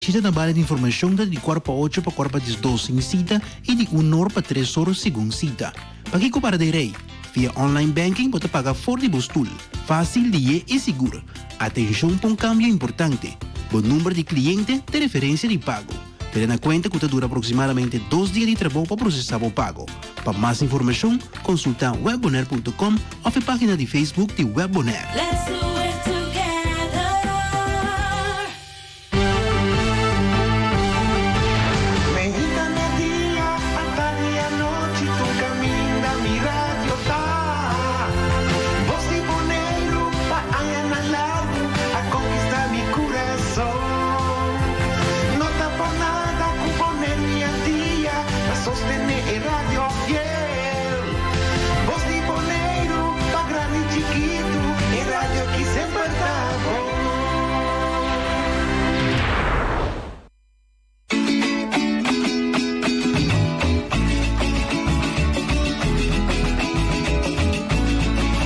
Bishita na bali di informashon ta di kuart pa ocho pa kuart pa diesdos sin sita i di un or pa tres or segun sita. Pakiko para den rei? Via online banking bo ta paga for di bo stul. Fásil, lié i sigur. Atenshon pa un kambio importante! Bo number di kliente ta referensia di pago. Tene na kuenta ku ta dura aproksimadamente dos dia di trabou pa prosesá bo pago. Pa mas informashon, konsultá webbonaire punto com òf e página di Facebook di Web Bonaire. Let's do it together. Meinta media, atardi anochi, tur kaminda mi radio ta. Bos di Boneiru pa añanan largu a konkistá mi kurason. No ta por nada ku Boneiru i Antia ta sostené e radio fiel. Bos di Boneiru pa grandi i chikitu, e radio ki semper ta bon.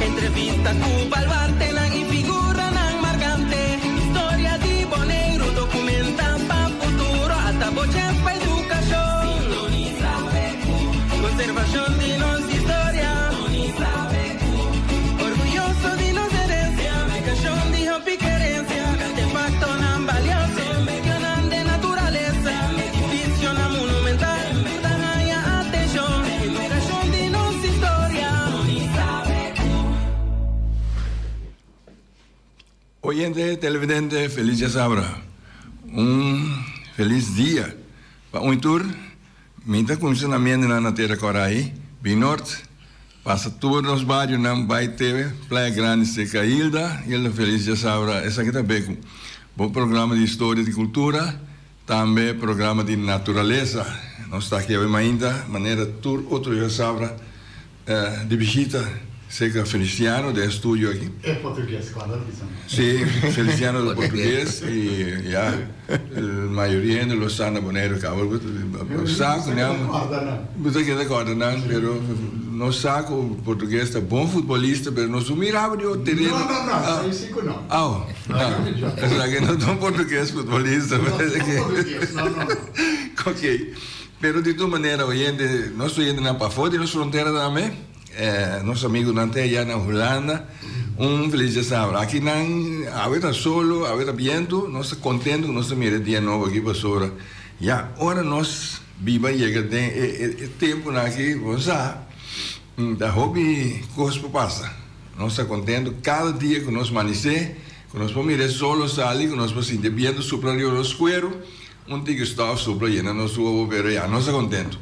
Entrevista ku baluartenan i figuranan markante. Historia di Boneiru dokumentá pa futuro. Ata bo chèns pa edukashon. Sintonisa BQ. Konservashon di nos historia. Sintonisa BQ. Orguyoso di nos herensia. Publikashon di hopi kerensia. Artefaktonan balioso. Medionan den naturalesa. Edifisionan monumental. Tur ta haña atenshon. Edukashon di nos historia. Oyente, televidente, felis djasabra. Un felis dia pa un i tur. Mi ta cuminsa na miendenan na Tera Corai, bin nort, pasa tur nos barionan bay te Playa Grandi cerca Hilda. Hilda felis djasabra. Esaki ta be cu bo programa di historia di cultura, tambe programa di naturalesa. Nos ta aki awe mainta manera tur otro djasabra. Di bishita cerca Feliciano den studio aki. E portugues cuando lo bisa. Si, Feliciano ta portugues y ya mayoria hende lo sa na Boneiru caba. Sa cu nan, bo ta keda corda nan, pero no sa cu portugues ta bon futbolista, pero nos no miraba di otro tereno. No, no, no, esey si cu no. Aw, esaki no ta un portugues futbolista. No ta portugues, no, no, no. Ok. Pero di tur manera oyente, nos oyentenan pafó di nos frontera tambe, nos amigunan te allá na Hulanda, un felis djasabra. Aki nan awe ta solo, awe ta bientu, nos ta kontentu ku nos ta mira e dia nobo aki pasobra ya ora nos biba yega den e tempunan aki bo sa ta hopi kos por pasa. Nos ta kontentu kada dia ku nos manisé, ku nos por mira e solo sali, ku nos por sinti e bientu supla riba nos kueru. Un tiki stof supla yena nos wowo pero ya nos ta contento.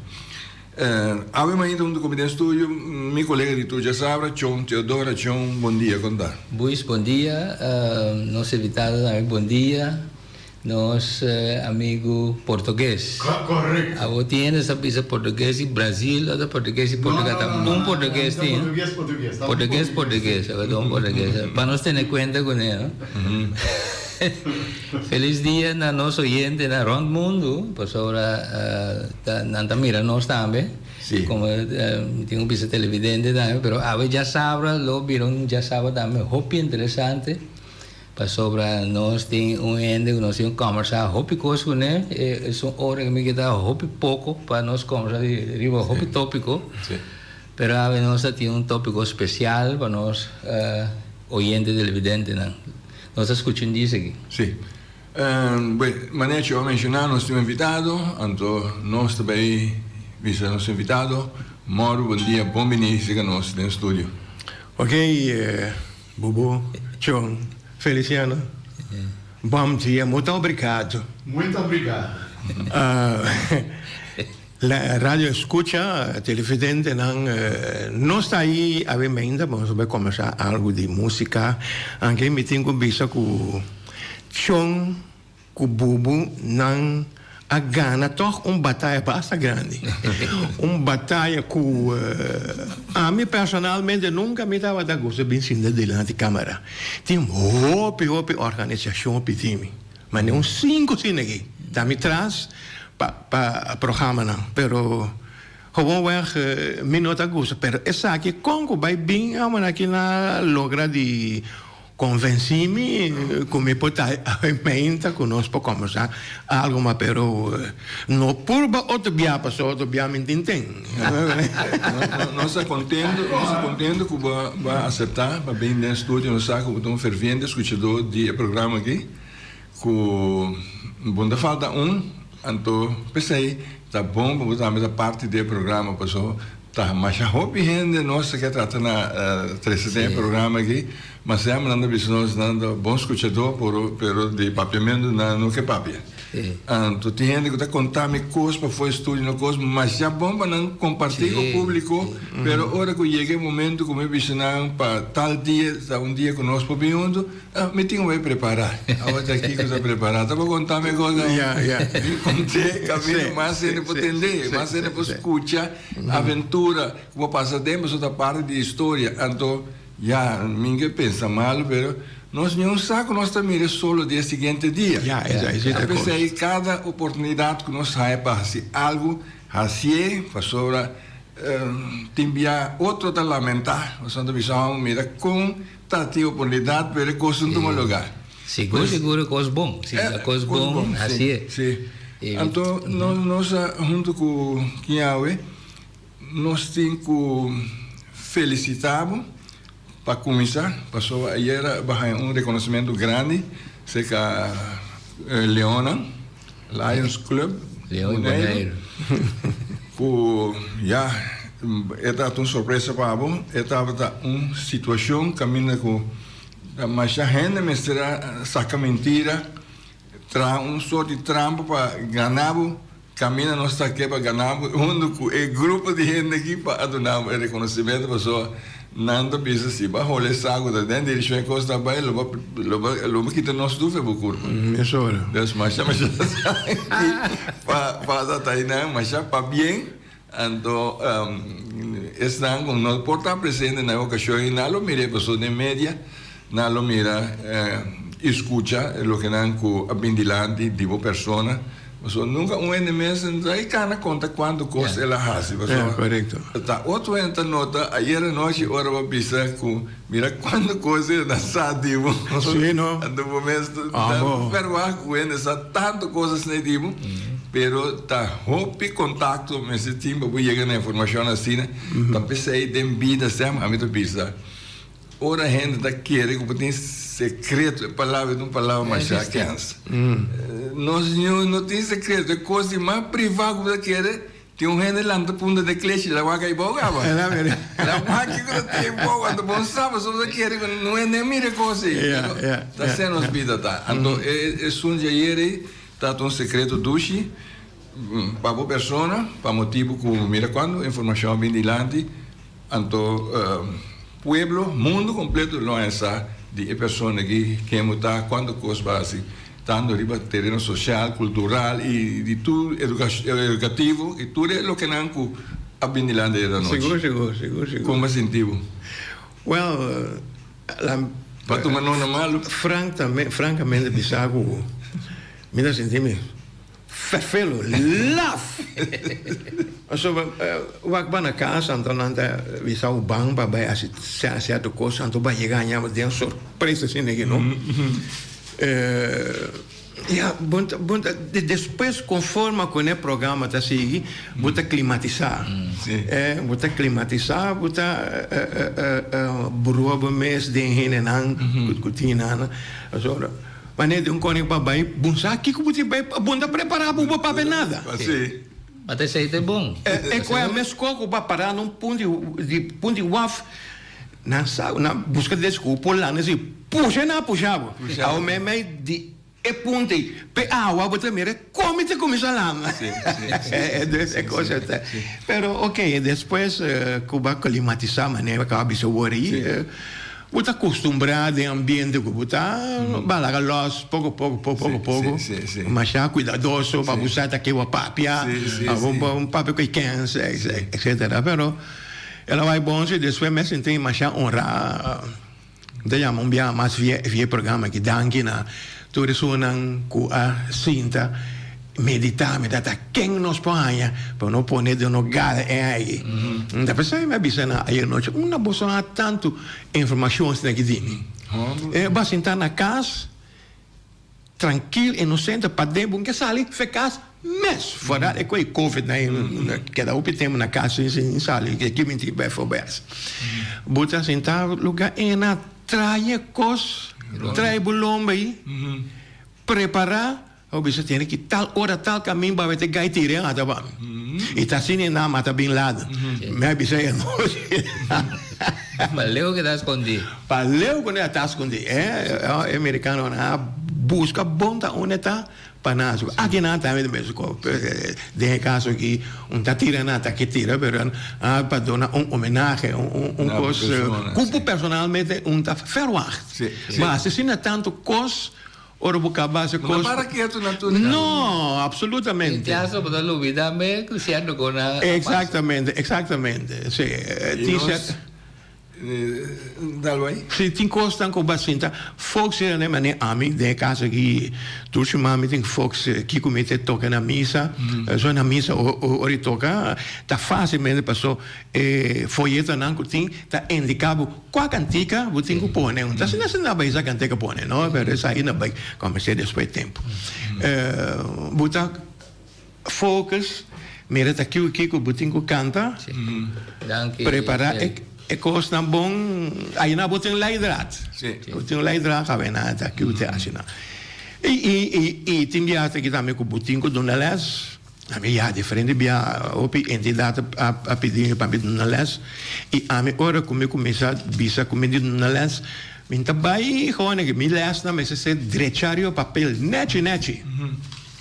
Awe mainta hunto cu mi den studio mi colega di tur djasabra Chon Teodora. Chon bon dia con ta? Buis bon dia, nos invitado tambe bon dia, nos amigo portugues. Correcto. Abo tin hende sa bisa portugues di Brasil otro portugues di Portugal ta un portugues tin. Portugues portugues. Portugues portugues, abo ta un portugues. Pa nos tene cuenta cune no. Felis dia na nos oyentenan rond mundu, pasobra nan ta mira nos tambe. Sí. Como mi tin un bisa televidente tambe, pero awe djasabra lo bira un djasabra tambe hopi interesante, pasobra nos tin un hende ku nos tin ku kòmbersá hopi kos kuné. Esun ora ku mi ke ta hopi poko pa nos kòmbersá riba hopi tópiko. Sí. Pero awe nos ta tin un tópiko spesial pa nos oyente televidentenan. Nos ta skucha un dis aki. Sí. Bueno, manera cu a menciona nos tin un invitado, anto nos ta bay bisa nos invitado, Mauro bon dia, bon bini cerca nos den studio. Ok, Bubu, Chon, Feliciano, bom dia, mucho obrigado. Muito obrigado. La radio escucha, televidentenan, nos ta ahí awe meinta, nos a bay combersa algo di musica, anke mi tin cu bisa cu Chon cu Bubu nan a gana toch un bataya basta grandi, un bataya cu ami personalmente nunca mi tabata gusta bin sinta dilanti camera, tin hopi hopi organisacion pidi mi. Ma ni un sinku asina aki ta mi tras pa pa programanan pero gewoonweg mi no ta gusta pero esaki kon ku bai bin awanaki na logra di. Konvensí mi ku mi por ta meinta ku nos por kòmbersá algu ma pero no purba otro bia pasobra otro bia mi tin ten. Nos ta kontento, nos ta kontento ku bo a aseptá pa bin den studio. Nos sa ku bo ta un ferviente skuchadó di e programa aki ku bo no ta falta un, anto p'esei ta bon pa bo tambe ta parti di e programa pasobra Ta masha hopi hende nos ta ke trata na trese den e programa aki, ma semper nan ta bisa nos nan ta bon skuchadó pero pero di papiamentu nan no ke papia. Anto tin hende ku ta konta mi kos pafó e studio no kos masha bon pa nan kompartí ku públiko, pero ora ku yega e momento ku mi bisa nan pa tal dia ta un dia ku nos por bin huntu, Mi tin bai prepará. Awor ta kiko ta prepará. Ta por konta mi kos nan. Mi kont'é kaminda mas hende por tendé, mas hende por skucha aventura ku bo pasa den pasobra ta parti di historia. Anto, ya, mi ke pensa malu, pero nos niun sa ku nos ta mira e solo di e siguiente dia. Ta p'esei kada oportunidat ku nos haña pa hasi algu, hasié pasobra tin bia otro ta lamentá. Pasobra nan ta bisa, mira kon Ta tin oportunidat pero e kos no tuma lugar. Sigur sigur e kos bon. Si e kos bon hasi e. Si. Anto nos a hunto ku Kiawe nos tin ku felisita bo pa kuminsá pasobra ayera bo a haña un rekonosementu grandi serka Leonnan, Lions Club Boneiru ku ya e tabata un sorpresa pa bo, e tabata un situashon kaminda ku masha hende mester a saka mentira, traha un sort di trampa pa gana bo, kaminda nos ta ke pa gana bo huntu ku e grupo di hende aki pa a duna bo e rekonosementu pasobra nan ta bisa si bo a hole saku ta den direkshon e kos ta bai lo bo lo bo kita nos tur fe bo kurpa. Dus masha masha danki pa pa ta einan masha pabien. Anto esnan ku no por ta presente na e okashon ei nan lo mira e pasobra den media, nan lo mira i skucha loke nan ku a bin dilanti di bo persona. Pasobra nunka un hende mes no ta kana konta kuantu kos el a hasi. Pasobra ta otro hende ta nota ayer anochi ora bo a bisa ku mira kuantu kos e na sa di bo. Anto bo mes ta verwagt ku hende sa tantu kos asina di bo. Pero ta hopi kontakto mester tin pa bo yega na informashon asina. Ta p'esei den bida semper ami ta bisa, ora hende ta kere ku bo tin sekreto, e palabra ta un palabra masha kens. Nos ñu no tin sekreto, e kos di mas privá ku bo ta kere, tin un hende lanta punta den kleshi, la wak aibou kaba. La wak kiko ta tin aibou, anto bo no sa pasobra bo ta kere ku no hende a mira e kos ei. Pero ta asina nos bida ta. Anto esun dje ayer ei. Ta ta un secreto dushi pa bo persona, pa motibu cu mira cuando informacion a bin dilanti, anto pueblo, mundo completo lo haña sa di e persona aki ken bo ta, cuanto cos bo a haci, tanto riba tereno social, cultural y di tur educativo y tur e lokenan cu a bin dilanti ayer anochi. Sigur, sigur, sigur, sigur. Con bo a sinti bo? Well, la. Pa tuma nona malu. Francamente bisa ku mi ta sinti mi ferfelu, laf! Pasobra wak ba na kas anto nan ta bisa bo ban pa bai hasi sierto kos anto bo a yega haña bo den sorpresa asina aki no. Ya, bo ta, bo ta, despues conforme con e programa ta sigui, bo ta climatisa. Eh, bo ta climatisa, bo ta brua bo mes den hendenan cu tin nan. Pasobra, wanneer den un koning pa bay, bo sa kico bo tin bay, bo no ta prepara pa bo papia nada. Ma ta esey ta e bon. E koe a mes koco pa para na un punto di, punto di waf, nan sa, nan busca desculpa, nan si. Pusha nan a pusha bo. Awo meimei di e punta ei p'e awa bo ta mira komi ta kuminsá lama. Dus e kos ta. Pero ok, despues ku bo a klimatisá manera ku a bisa wor ei, bo ta kustumbrá den ambiente ku bo ta, bo a laga lòs poko poko poko poko, masha kuidadoso pa bo sa ta ke bo a papia, bo papia ku e kens, etcetera. Pero el a bai bon si despues mi a sinti masha honrá. Mi ta yama un biaha mas via e programa aki danki na tur esunnan ku a sinta meditá mi ta ta ken nos por haña pa no pone den no gara e ai. Mi ta pensa mi a bisa nan ayer nochi unda boso a tantu informashon asina aki di mi. E bo a sinta na kas trankil, inosente, paden bo ke sali fe kas mes. Foral e ku e covid nan keda hopi tempu na kas sin sali, ke minti bijvoorbeeld. Bo ta sinta luga ena trae kos, trae bo lomba ei, prepara. Bo bisa tene ki tal ora tal kamin bo a wete gai tira e mata pa mi. I ta asina e nan mata Bin Laden. Mi a bisa e anochi. Pa leu ku ta skondí. Pa leu ku nan ta skondí. E merikanonan a buska bon ta unda e ta pa nan hasi. Aki nan tambe ta mesun kos. Den e kaso aki un ta tira nan ta ke tira pero a pa duna un homenahe un kos ku bo personalmente un ta verwacht. Ma asina tantu kos. Ora bo kaba hasi No kos. para ketu na tur kaba. No, absolutamente. Tin caso bo ta lubida me cu cierto con a pasa. Exactamente, exactamente. Si, Y tin nos, cierto. dal bay. Si, tin cosnan cu bo a sinta. Folks e manera ami den e cas aki tur su mami tin folks kico mi te toca na misa. So na misa ora i toca ta facilmente paso e foyetonan cu tin ta indica bo. Kua kantika bo tin ku pone? Un ta asina asina bai esa kantika pone no, pero esaki na bai komensé despues tempu. Bo ta focus, mira ta kiu kiko bo tin ku kanta, prepara e kosnan bon, ayina bo tin leidraad, bo tin leidraad awena ta kiu te asina. I tin biaha ta kita mi ku bo tin ku duna les. Ami ya diferente bia hopi entidat a pidi mi pa mi duna les i ami ora ku mi kuminsá bisa ku mi di duna les mi ta bai gewoon mi lesnan mester ser drecha riba papel nechi nechi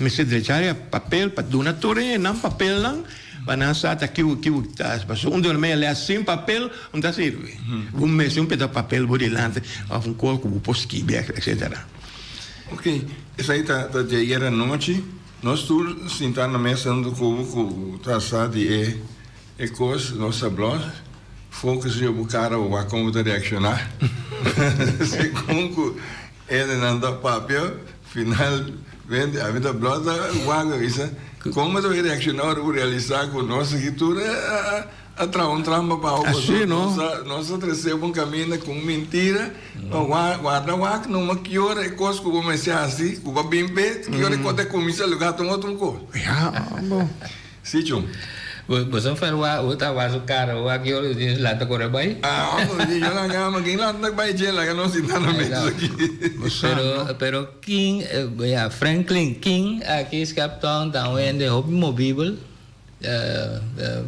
mester drecha riba papel pa duna tur e nan papelnan pa nan sa ta kiu kiu ta pasobra un duna mi e les sin papel no ta sirbi bo mester un peda papel bo dilanti òf un kos ku bo por skibi etcetera. Ok esei ta dje anochi. Nos tur sintá na mesa huntu ku bo ku ta sa di e e kos, nos ta blòs, focus riba bo kara bo wak kon bo ta reakshoná. Segun ku hendenan ta papia, finalmente ami ta blòs ta wak a bisa kon bo ta bai reakshoná ora bo realisá ku nos aki tur a A traha un trampa pa bo pasobra nos a nos a trese bo un kaminda ku un mentira pa warda wak numa ki ora e kos ku bo mester hasi ku bo a bin p'e ki ora e kos ta kuminsá lugá ta un otro kos. Si Chum. Bo sa fer wak bo ta wak su kara bo wak ki ora bo tin lanta kore bai. Ah bo di yo laga ma kin lanta bai dje laga nos sinta na mesa aki. Pero pero kin ya Franklin kin aki Skeptown ta un hende hopi movibel.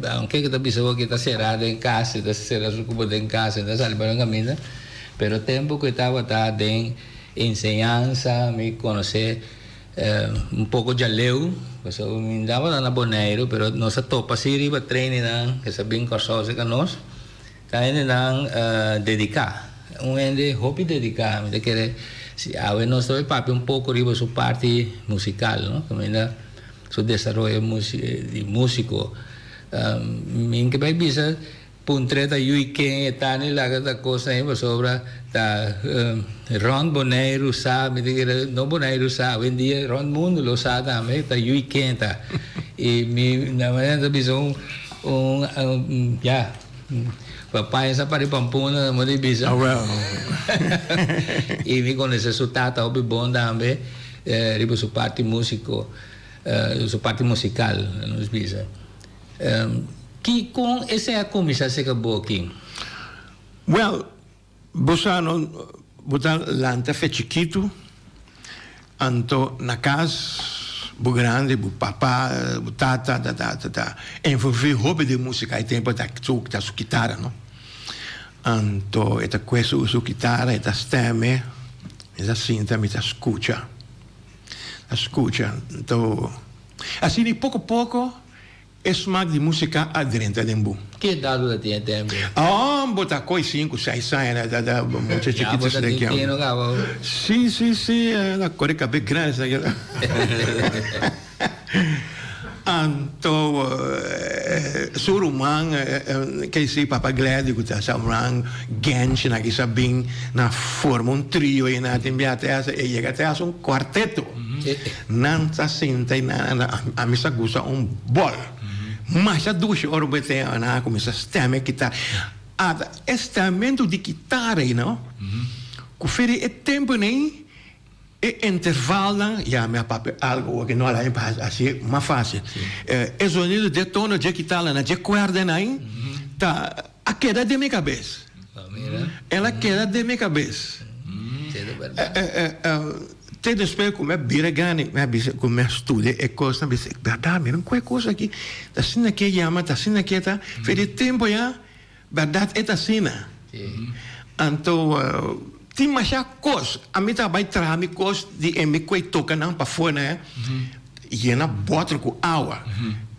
Aunke ku ta bisa bo ku e ta será den kas, e ta sera su kubo den kas, e ta sali pa nan kaminda, pero tempu ku e tabata den enseñansa mi konosé un poko djaleu, pasobra mi tabata na Boneiru, pero nos a topa si riba trainingnan ku sa bin Kòrsou serka nos, ta hendenan dediká, un hende hopi dediká, mi ta kere si awe nos ta bai papia un poko riba su parti musikal, no, kaminda. Su desaroyo di musico. Mi ke bai bisa puntr'e ta yui ken e ta ni laga ta cos ahí pasobra ta rond Boneiru sa mi ta kere no Boneiru sa awendia rond mundo lo sa tambe ta yui ken ta y mi na manera ta bisa un un ya pa paña sa pari pampuna na moda di bisa y mi conoce su tata hopi bon tambe. Riba su parti musico, su parti musical, nos bisa. Ki con esei a cuminsa cerca bo aki? Well, bo sa no, bo ta lanta fe chikitu, anto na cas bo grandi, bo papa, bo tata ta ta ta envolvi hopi den musica, e tempo ta ta su kitara no. Anto e ta kue su su kitara, e ta steme. Mi ta sinta, mi ta skucha, ta skucha. Anto, asina poko poko e smak di musika a drenta den bo. Ki edat bo ta tin e tempu? Oh, bo ta koi sinku, seis aña, ta ta mucha Ya chikito bo ta tin esaki. tino kaba. Si, si, si, ta kore kabe grandi esaki. Anto su ruman ke si papa Gladys ku ta sa ruman Genchi nan kisa bin nan forma un trio i nan tin bia te hasi e yega te hasi un kuarteto nan ta sinta i nan ami sa gusta un bòl masha dushi ora bo te nan a kuminsá stèm e kitara ata e stèmmentu di kitara ei no. Ku for di e tempunan ei, e intervalnan, ya mi a papia algu awor ku no a laña pa hasié mas fásil. E zonido dje tono dje kitaranan, dje kuerdanan ei, ta a keda den mi kabes. El a keda den mi kabes. Te despues ku mi a bira grandi, mi a bisa ku mi a studia e kosnan, mi a bisa, bèrdat, mira un kue kos aki, ta asina ke yama, ta asina ke ta. For di tempu ya, bèrdat e ta asina. Anto, tin masha kos. Ami ta bai traha mi kos di e mi kue tokanan pafó ne, yena bòter ku awa.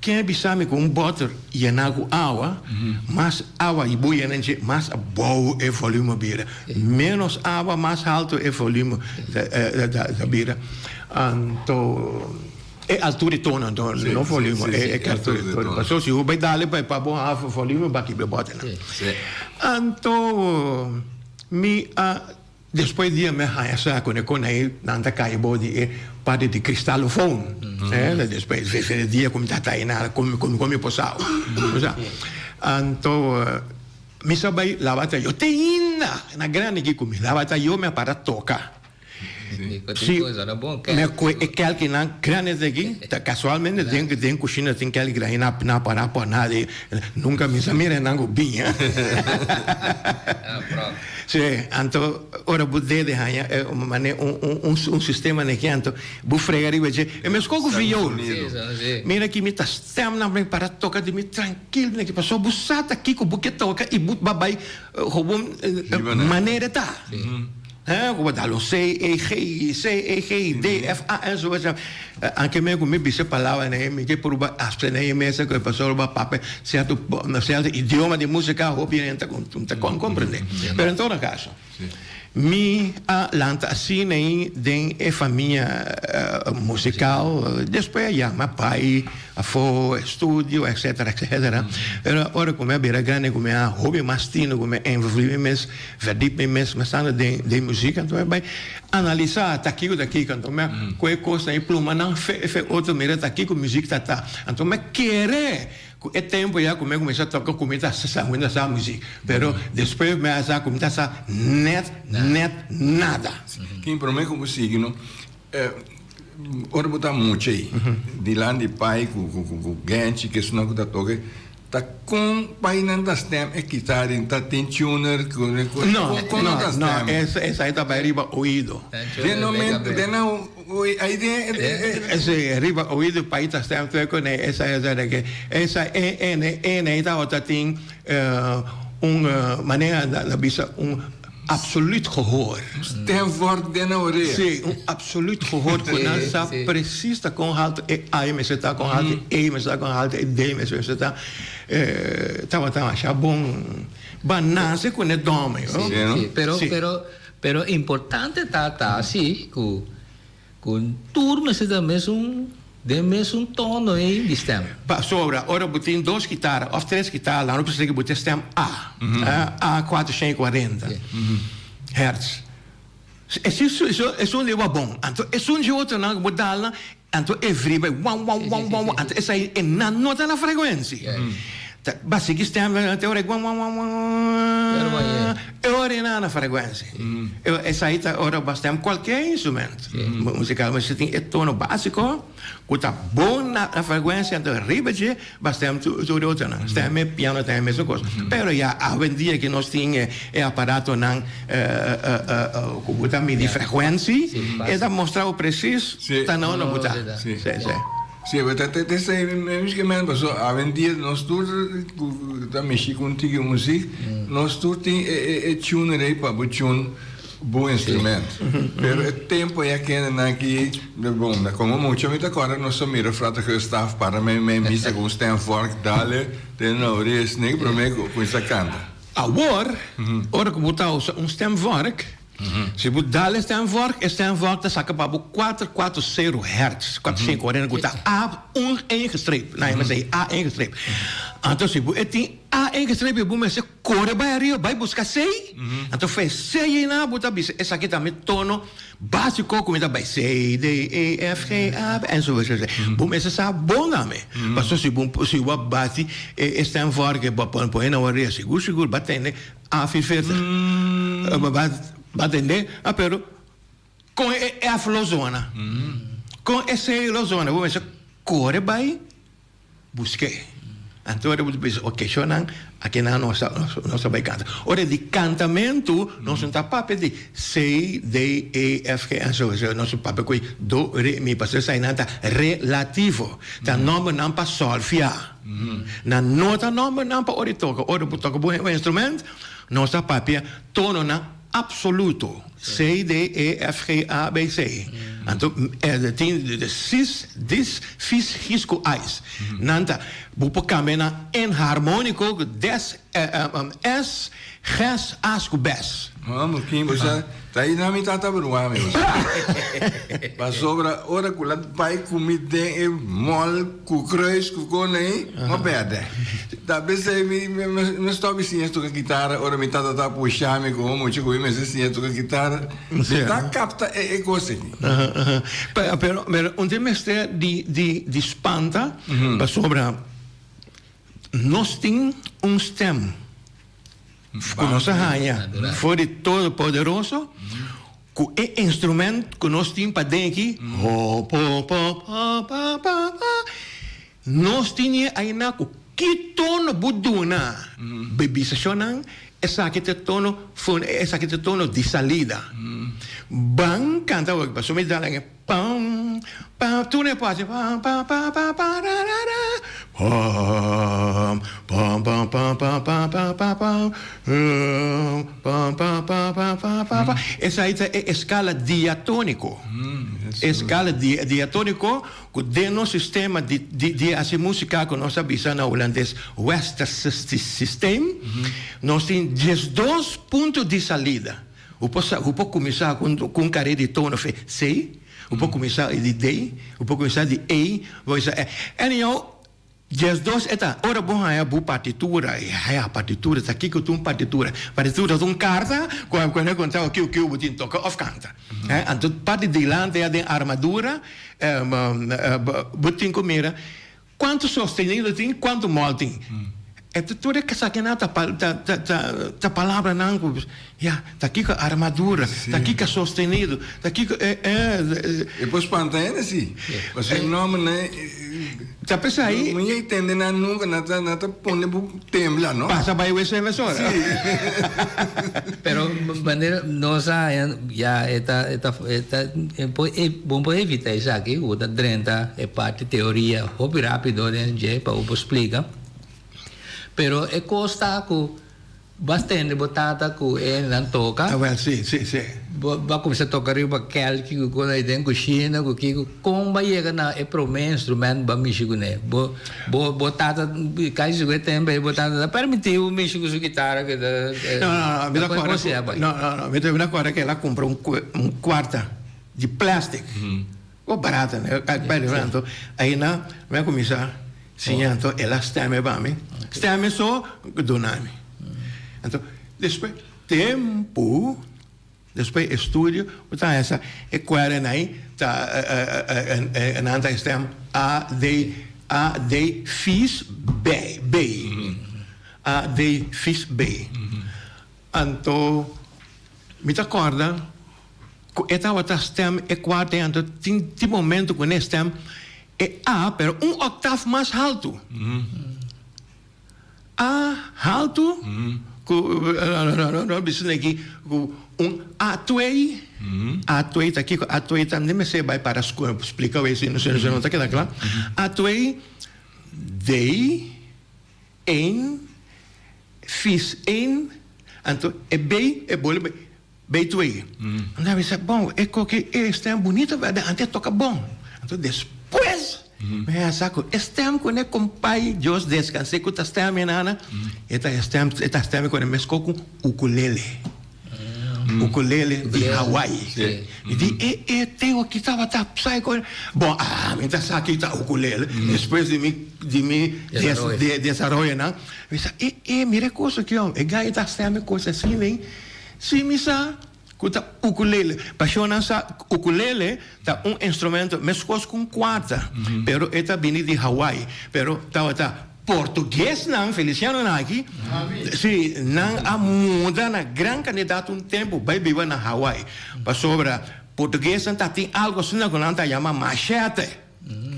Ken a bisa mi ku un bòter yená ku awa, mas awa bo yena dje, mas abou e volume a bira. Ménos awa, mas haltu e volume ta bira. Anto, e altura di tono anto, no volume, e altura di tono. Pasobra si bo bai dale pa bo haña volume, bo a kibra e bòternan. Anto, mi a. Despues dia mi a haña sa ku e konei nan ta kai bou di e parti di kristalofoon. Despues e dia ku mi ta tai na ku mi por sa. Anto mi sa bai laba tayo te ainda na grandi aki ku mi laba tayo mi a para toka. Si mi a kohe e kelkinan grandi aki kasualmente den kushina tin kelki grandi na para pona nunka mi sa mira nan ku biña. Sí, anto ora bo dede haña e mane un un un sistema neki anto bo frega riba dje e meskos ku viool. Mira aki mi ta stem nan ben para toka di mi trankil neki pasobra bo sa ta kiko bo ke toka i bo ba bai gewoon manera ta. He, ku bo dal un C E G C E G D F A enzovoort. Anke mi ku mi bisa palabra nei mi ke purba hasta nei mesa ku e pasobra bo a papia sierto sierto idioma di musika hopi hende ta komprende. Pero en todo kaso mi a lanta asina ei den e famia musikal despues a yama pai afo estudio etcetera etcetera pero ora ku mi a bira grandi ku mi a hopi mas tino ku mi a envolvi mi mes Verdiep mi mes mestando den den muziek anto mi bai analisa ta kiko ta kiko anto mi a kohe kosnan i pluma nan fe fe otro mira ta kiko muziek ta ta anto mi a kere ku e tempo ya ku mi a kuminsa toka ku mi ta sa mi ta sa muziek pero despues mi a sa ku mi ta sa net net nada. Kin prome ku bo sigui no ora bo ta mucha ei dilanti pai ku ku genchi kesnan ku ta toka. Ta kon painan ta stem e kitar in ta tin tuner ku ku No, kon no, ta no, stem? esa esai ta bai riba oido. Den no men den nan oi ai den e e. Si, riba oido pai ta stem tur kuné esa esa de ke esa e ene ene tabata tin un manera na bisa un Absoluut gehoor. Stem fort den nan orea. Sí, un absoluut gehoor ku nan sa precies ta kon haltu e A mester ta, kon haltu e E mester ta, kon haltu e D mester ta. Tabata masha bon. Ba nase ku ne dòme, yo. Sí, sí. Pero, pero, pero importante ta ta si ku Ku tur mester ta mesun den mesun tono ei di stem. Pasobra ora bo tin dos kitara òf tres kitara nan lo bisa ku bo tin stem A, A 440 hertz. Esun leba bon, anto esun dje otronan ku bo dal nan, anto e vri bai wan wan wan wan wan, anto esei e nan no ta na frekuensia. Ta ba sigui stem te ora e wan wan wan wan e ora e na na frekuensia. Esei ta ora bo a stem kualke instrument musikal mester tin e tono básiko ku ta bon na frekuensia anto riba dje bo a stem tur e otronan. Stem e piano ta e mesun kos. Pero ya awendia ke nos tin e aparatonan ku bo ta midi frekuensia e ta mostra bo presis ta na unda bo ta. Sí, pero ta ta esei mesmo paso awendia nos tur ku ta mishi ku un tiki muzik, nos tur tin e e e tuner ei pa bo tune bo instrument. Pero e tempo ya kendenan aki, bon, komo mucha mi ta kòrda nos a mira Frater Gustaaf para mei mei misa ku un stemvork dale den na orea snik promé ku kuminsá kanta. Awor, ora ku bo ta usa un stemvork, Si bo dal e stemvork, e stemvork ta saka pa bo kuater kuater sero hertz, kuater sinku kuarenta ku ta A un ingestreep, nan e mester A ingestreep. Anto si bo e tin A ingestreep bo mester kore bai ariba bai buska C, anto fe C einan bo ta bisa esaki ta mi tono basiko ku mi ta bai C, D, E, F, G, A, B enzovoort enzovoort. Bo mester sa bon tambe, pasobra si bo si bo a bati e stemvork bo a pone na orea sigur sigur bo a tende A 44. Bo a tende? Ah, pero kon e F lo zona? Kon e C lo zona? Bo mester kore bai busk'é. Anto ora bo ta bisa, oke, shownan, akinan nos ta nos ta bai kanta. Ora di kantamentu nos no ta papia di C, D, E, F, G, enzo, enzo. Nos ta papia ku do, re, mi, pasobra esainan ta relativo. Ta nòmbernan pa sòlfia. Nan no ta nòmbernan pa ora di toka. Ora bo toka bo instrument, nos ta papia tononan absoluto, C, D, E, F, G, A, B, C. Anto e tin de sis, dis, fis, gis ku ais. Nan ta, bo por kambia nan enharmonico ku des, es, ges, as ku bes. Vamos, Kim, bo sa, ta ahí na mi tata brua mi, bo sa. Pasobra ora ku la bai ku mi den e mall ku kruis ku kon ahí, mo pèrdè. Ta p'esei mi mi stòp di siña toka kitara ora mi tata ta pusha mi komo mucha ku mi mester siña toka kitara. Mi ta kapta e e kos aki. Pero pero un tin mester di di di spanta pasobra nos tin un stèm ku nos a haña for di Todopoderoso ku e instrument ku nos tin paden aki ho po po pa pa pa pa. Nos tin e aina ku ki tono bo duna bebisashonnan, esaki ta e tono fun, esaki ta e tono di salida. Ban kanta awor, pasobra mi dal e pam, pam, tur e parti pam pam pam pam pam ra ra ra, pam, pam pam pam pam pam pam pam pam, pam pam pam pam pam pam pam. Esaki ta e eskala diatóniko, eskala diatóniko. Ku den nos sistema di di hasi músika ku nos ta bisa na hulandes Westerse systeem, nos tin diesdos punto di salida. Bo por sa, bo por kuminsá ku un kare di tono fe C, bo por kuminsá di D, bo por kuminsá di E, bo por kuminsá E. Anyhow, 12 e ta, ora bo haña bo partitura, e haña partitura, ta kiko ta un partitura? Partitura ta un karta ku a kende konta bo kiko kiko bo tin toka òf kanta. Anto parti dilanti ya den armadura bo tin ku mira kuantu sostenido tin, kuantu mòl tin. E ta tur e esakinan ta ta palabranan ku ya ta kiko armadura, ta kiko sostenido, ta kiko e e. E por spanta hende si, pasobra e nòmbernan Ta p'esei. No yei tende nan nunka, nan ta nan ta pone bo tembla, no? Pasa bai wc mesora. Si. Pero manera nos a haña ya e ta e ta e ta e por bo por evita esaki ku bo ta drenta e parti teoria hopi rapido den dje pa bo por splika. Pero e kos ta ku Bas tende bo tata ku e nan toka. Awel, si, si, si. Bo a kuminsá toka riba kèlki ku kon ei den kushina ku kiko. Kon bo a yega na e promé instrumènt bo a mishi kuné? Bo, bo, bo tata, kasi sigur e tempu ei bo tata ta permití bo mishi ku su kitara ku ta. No, no, no, mi ta kòrda ku, no, no, no, mi ta kòrda ku el a kumpra un un kuarta di plèstik. Bo barata, ne? Anto, einan mi a kuminsá. Siña anto el a steme pa mi, steme so duna mi. Anto despues tempu, despues estudio, bo ta haña sa e kuernan ei ta nan ta stem A D A D fis B B A D fis B. Anto mi ta kòrda ku e tabata stem e kuarta ei anto tin tin momento ku ne stem E A, pero un oktaf mas haltu. A haltu ku no bisa neki ku un A twee, A twee ta kiko? A twee ta, mi mester bai para splika awor si no ta keda kla. A twee, D, een, fis een, anto e B e bolbe B twee. Anto a bisa, bon, e koki e stem bunito berde, anto e toka bon. Anto despues mi a sa ku e stem ku ne kompai Dios deskanse ku ta stem mi nana, e ta e stem, e ta stem ku ne meskos ku ukulele. Ukulele di Hawaii. Mi di e e teo aki tabata sai ku bon ami ta sa ki ta ukulele. Despues di mi di mi desaroyonan mi sa e e mira e kos aki hom e gai ta stem e kos asina ei. Si mi sa ku ta ukulele. Pasobra nan sa ukulele ta un instrumento meskos ku un kuarta pero e ta bini di Hawaii pero tabata. Portuguesnan, Felicianonan aki, si, nan a muda na gran kantidat un tempu bai biba na Hawaii. Pasobra Portuguesnan ta tin algu asina ku nan ta yama machete.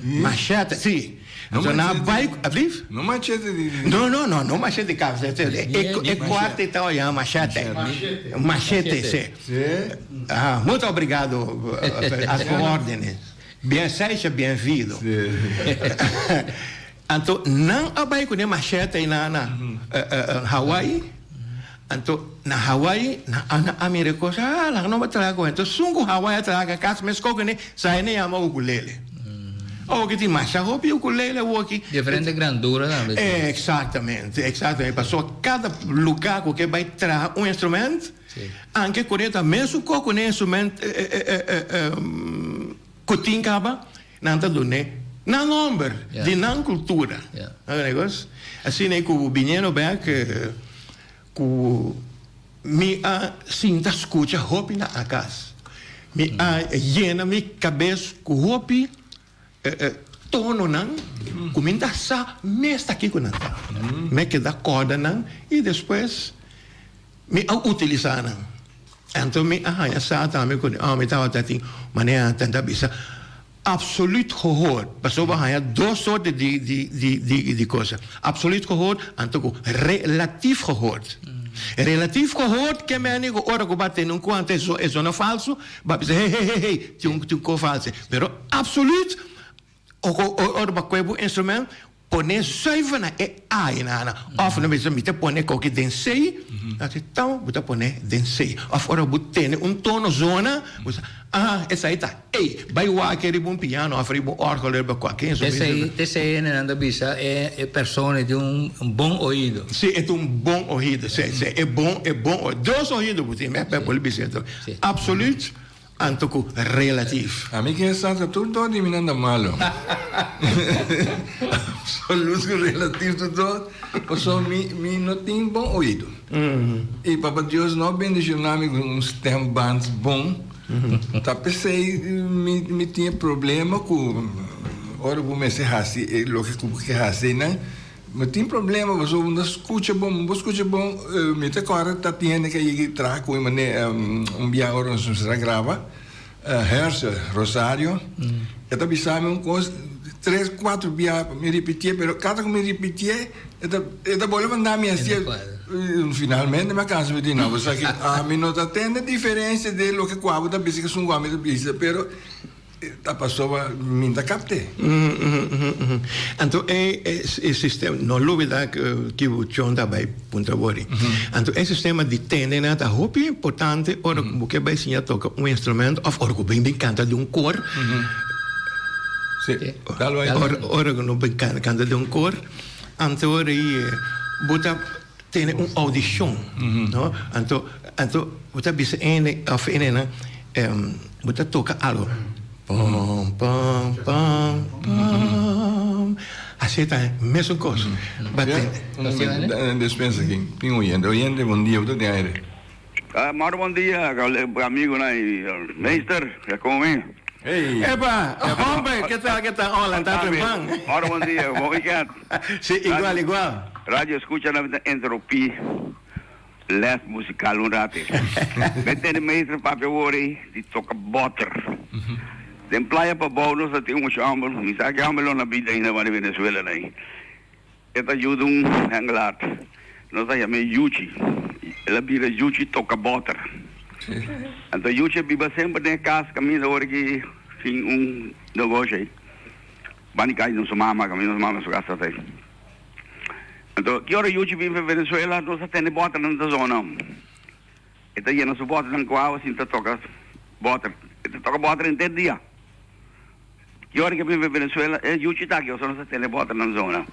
Machete, si. No Anto nan a machete. bai, ablief? No machete di. No, no, no, no machete di kabes. E e kuarte ta yama machete. Machete, si. Si. Aha, mucho obrigado, a su órdenes. Bien seja bienvido. Anto nan a bai ku den machete ei na na Hawaii. Anto na Hawaii nan a nan a mira e kos, ah laga nos bai traha ku hende. Anto esun ku Hawaii a traha ku kas meskos ku ne, sa hende yama ukulele. Awoki tin masha hopi ukulele awoki. Diferente grandura tambe tin. Exactamente, exactamente. Pasobra kada luga ku ke bai traha un instrument, anke ku ne ta mesun kos ku ne instrument Ku tin kaba, nan ta dun'é nan nòmber di nan kultura. Asina ku biniendo bèk ku mi a sinta skucha hopi na a kas. Mi a yena mi kabes ku hopi tononan ku mi ta sa mes ta kiko nan ta. Mi a keda kòrda nan i despues Mi a utilisá nan. Anto mi a haña sa tambe ku mi tabata tin manera nan ta bisa absoluut gehoor. Pasobra bo a haña dos soorte di di di di di cosa. Absoluut gehoor anto ku relatief gehoor. Relatief gehoor ke meni ku ora ku bo a tende un kuanto e e zona falso, bo a bisa hey hey hey hey tin un tin un ko falso. Pero absoluut Ora bo a kohe bo instrument, pone zuiver na e A na Of no bisa mi ta pone koki den C, así bo ta pone den C. Of ora bo tene un tono zona, bo sa, ah, esei ta E. Bai wak riba un piano of riba un orgel, riba kualke instrumento. Tesei nan ta bisa e persona tin un bon oido. Si, e tin un bon oido. Si, si, e bon, e bon oido. Dos oido bo tin, mi por bisa eto. Absoluut. Anto ku relatief. Ami ke sa ta tur dor di mi nan ta malo. Absoluut ku relatief tur dor, pasobra mi mi no tin bon oido. I Papa Dios no a bendiciona mi ku un stemband bon. Ta p'esei mi mi tin e problema ku ora bo mester hasi e loke ku bo ke hasi einan. Mi tin problema pasobra bo no ta skucha bon, bo skucha bon mi ta kòrda ta tin hende ku a yega traha ku mi manera un biaha ora nos mester a graba Hershel Rosario e ta bisa mi un kos tres kuater biaha pa mi ripitié pero kada ku mi ripitié e ta e ta bolbe manda mi hasié finalmente mi a kansa mi di no bo sa ki ami no ta tende diferensia den loke ku abo ta bisa ku esun ku ami ta bisa pero Ta pasobra mi ta kapte. Anto e e sistema, no lubida ki bo chon ta bai puntra wori. Anto e sistema di tende nan ta hopi importante ora ku bo ke bai siña toka un instrumento òf ora ku bo bin kanta den un kor. Si, dal bai. Ora ku no bin kanta den un kor, anto ora ei bo ta tene un audishon, no? Anto anto bo ta bisa ene òf enenan. Bo ta toca algo. Pam, pam, pam, pam. Así ta mesun cos. Despensa aki. Tin oyente. Oyente, bon dia. Bo ta den aire. Mauro bon dia, amigonan y meester, ya como mi? Hey. Epa, hombre, ke tal, ke tal? Hola, ta trempan. Mauro bon dia, bon weekend. Sí, igual, igual. Radio escucha na ta interrumpí. Les musical un rate. Mi tene meester papia wori di toca boter. Den playa pabou nos a tin un homber, mi sa ki homber lo na bida ainda wak di Venezuela nai. E ta yuda un hengelaar. Nos a yam'é Yuchi. El a bira Yuchi toca boter. Anto Yuchi a biba semper den e cas caminda ora ki tin un negoshi ei. Banda di cas di nos mama, caminda nos mama su cas ta ei. Anto, ki ora Yuchi bin for Venezuela, nos a tene bòternan ta zona. E ta yena su bòternan ku awa sin ta toka bòter. E ta toka bòter henter dia. Ki ora ke bin for Venezuela, e Yuchi ta aki, nosotros nos a tene bòternan zona.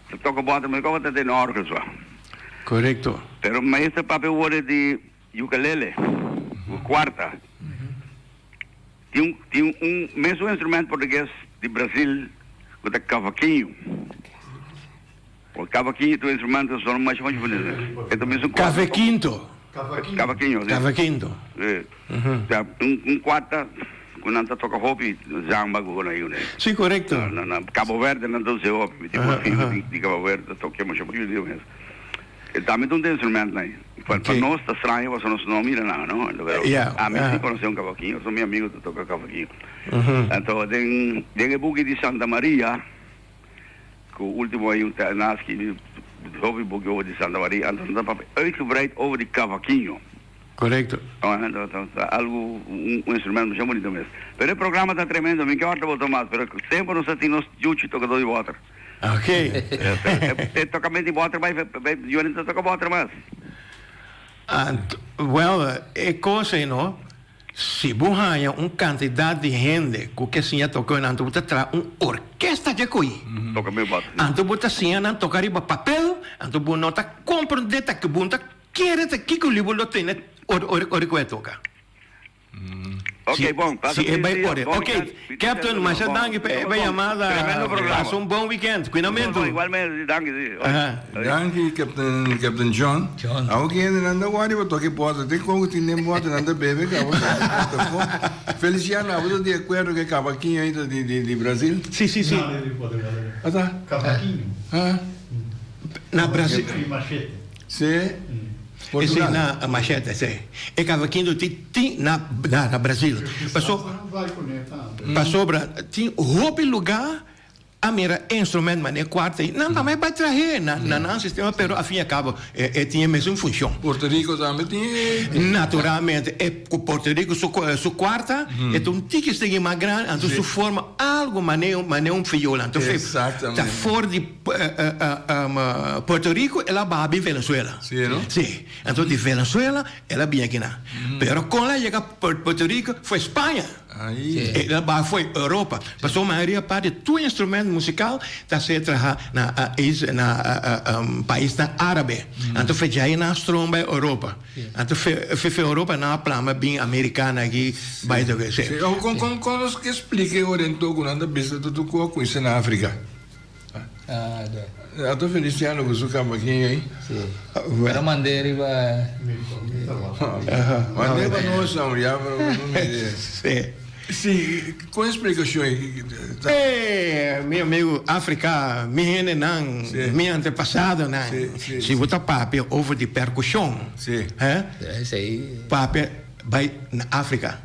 Ta toka bòter, mi koba ta tene òrgel sua. Korekto. Pero maestro papia worde di ukelele, ku kuarta. Tin un tin un mesun instrument portugues di Brasil ku ta cavaquinho. O cavaquinho ta un instrumento sona masha masha bunito. E ta mesun kuarta. Cavaquinto. Cavaquinho, si. Cavaquinto. Si. Osea un un kuarta. ku nan ta toka hopi zamba ku nan yune. Si, korekto. Na na Cabo Verde nan ta usa hopi. Mi tin un amigu di di Cabo Verde ta toka masha bunita mes. E tambe ta un instrument nan. Pa pa nos ta straño pasobra nos no mira nan, no? Pero ami si konosé un cavaquinho, pasobra mi amigu ta toka cavaquinho. Anto den den e buki di Santa Maria ku ultimo ei un nan a skibi hopi buki over di Santa Maria, anto nan ta papia uitgebreid over di cavaquinho. Korekto. Ta algu un instrumento masha bunito mes. Pero e programa ta tremendo, mi ke ora bo ta mas, pero semper nos ta tin nos yuchi tokadó di bòter. Ok. E tokamento di bòter bai, Johnny ta toka bòter mas. Wèl, e kos ei no, si bo haña un kantidat di hende ku ke siña toka, anto bo ta traha un orkesta dje ko'i. Toka mi bòter. Anto bo ta siña nan toka riba papel, anto bo no ta komprondé ta ke bo no ta Kere ta kiko li bo lo tene ora ora ku e toka. Ok, bon. Pasa Si e feliz bai dia. ore. Bon Ok, weekend. Captain, masha Bon. danki pa e Bon. yamada. Tremendo programa. Pasa un bon weekend. Cuidamento. Bon, igualmente. Danki, si. Oi. Aha. Oi. Danki Captain Captain John. John. Awo ki hende nan ta wari bo toki bota te kon ku tin den bota nan ta bebe ka bo ta fo. Feliciano abo ta di akuerdo ku e cavaquinho ei ta di di di Brasil? Si, si, si. No, di Portugal. Ata? Cavaquinho. Ha? Na Brasil. Y machete. Si. Esei na machete, si. E cavaquinho tin tin na na Brasil. Paso pasobra tin hopi lugar a mira instrument manera cuarta y nan tambe bai trahe na nan sistema pero al fin y al cabo e tin e mesun funcion. Puerto Rico tambe tin e. Naturalmente e Puerto Rico su su cuarta e ta un tiki segi mas grandi anto su forma algo manera manera un viola anto ta for di Puerto Rico el a baha bin Venezuela. Sí, no? Sí. Anto di Venezuela el a bin akinan. Pero kon el a yega Puerto Rico foi Spaña. Ai. El a baha foi Europa. Pasobra mayoria parti tur instrument musical ta ser traha na na paisnan árabe. Anto fe djai nan stroom bai Europa. Anto fe fe Europa nan a plama bin Americana aki bai toke. Sí. Sí. Kon kon kon nos ke splika e orentó ku nan ta bisa tutu ku a kuinsa na Afrika? Ato Feliciano ku su kamakin ei. Sí. Pero mand'é riba. Mand'é pa nos hombre, ya pero no mire. Sí. Sí, kon splikashon ei ta? Eh, mi amigo, Afrika, mi hendenan, mi antepasadonan, si bo ta papia over di perkushon, hè, papia bai na Afrika.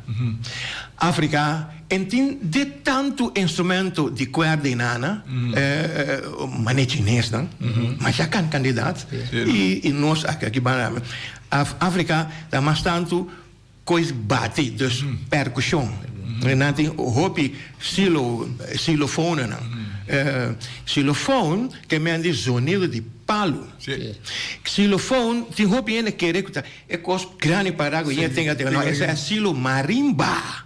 Afrika en tin de tantu instrumento di kuerda i nana, mane chinesnan, masha kan kandidat, i nos aki aki banda. Afrika ta mas tantu kois bati, dus perkushon. Nan tin hopi silo, silofonenan. Silofon ke men di zonido di palu. Silofon tin hopi hende kere ku ta E kos grandi para ku yen tenga tenga no esa e silo marimba.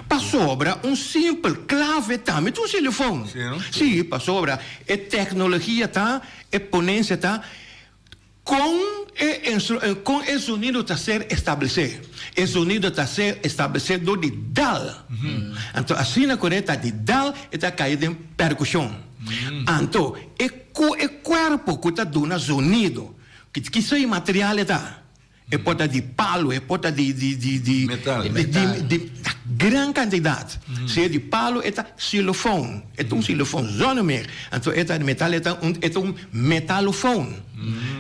Pasobra un simpel klave tambe ta un silofon. Si, pasobra e teknologia ta, e ponensia ta kon e kon e zonido ta ser establesé. E zonido ta ser establesé dor di dal. Anto asina ku e ta di dal e ta kai den perkushon. Anto e ku e kuerpo ku ta duna zonido Kisa e material e ta? E por ta di palu, e por ta di di di di Metal. di di di gran kantidat. Si e di palu e ta xylofoon, e ta un xylofoon zonder meer. Anto e ta di metal e ta un e ta un metalofoon.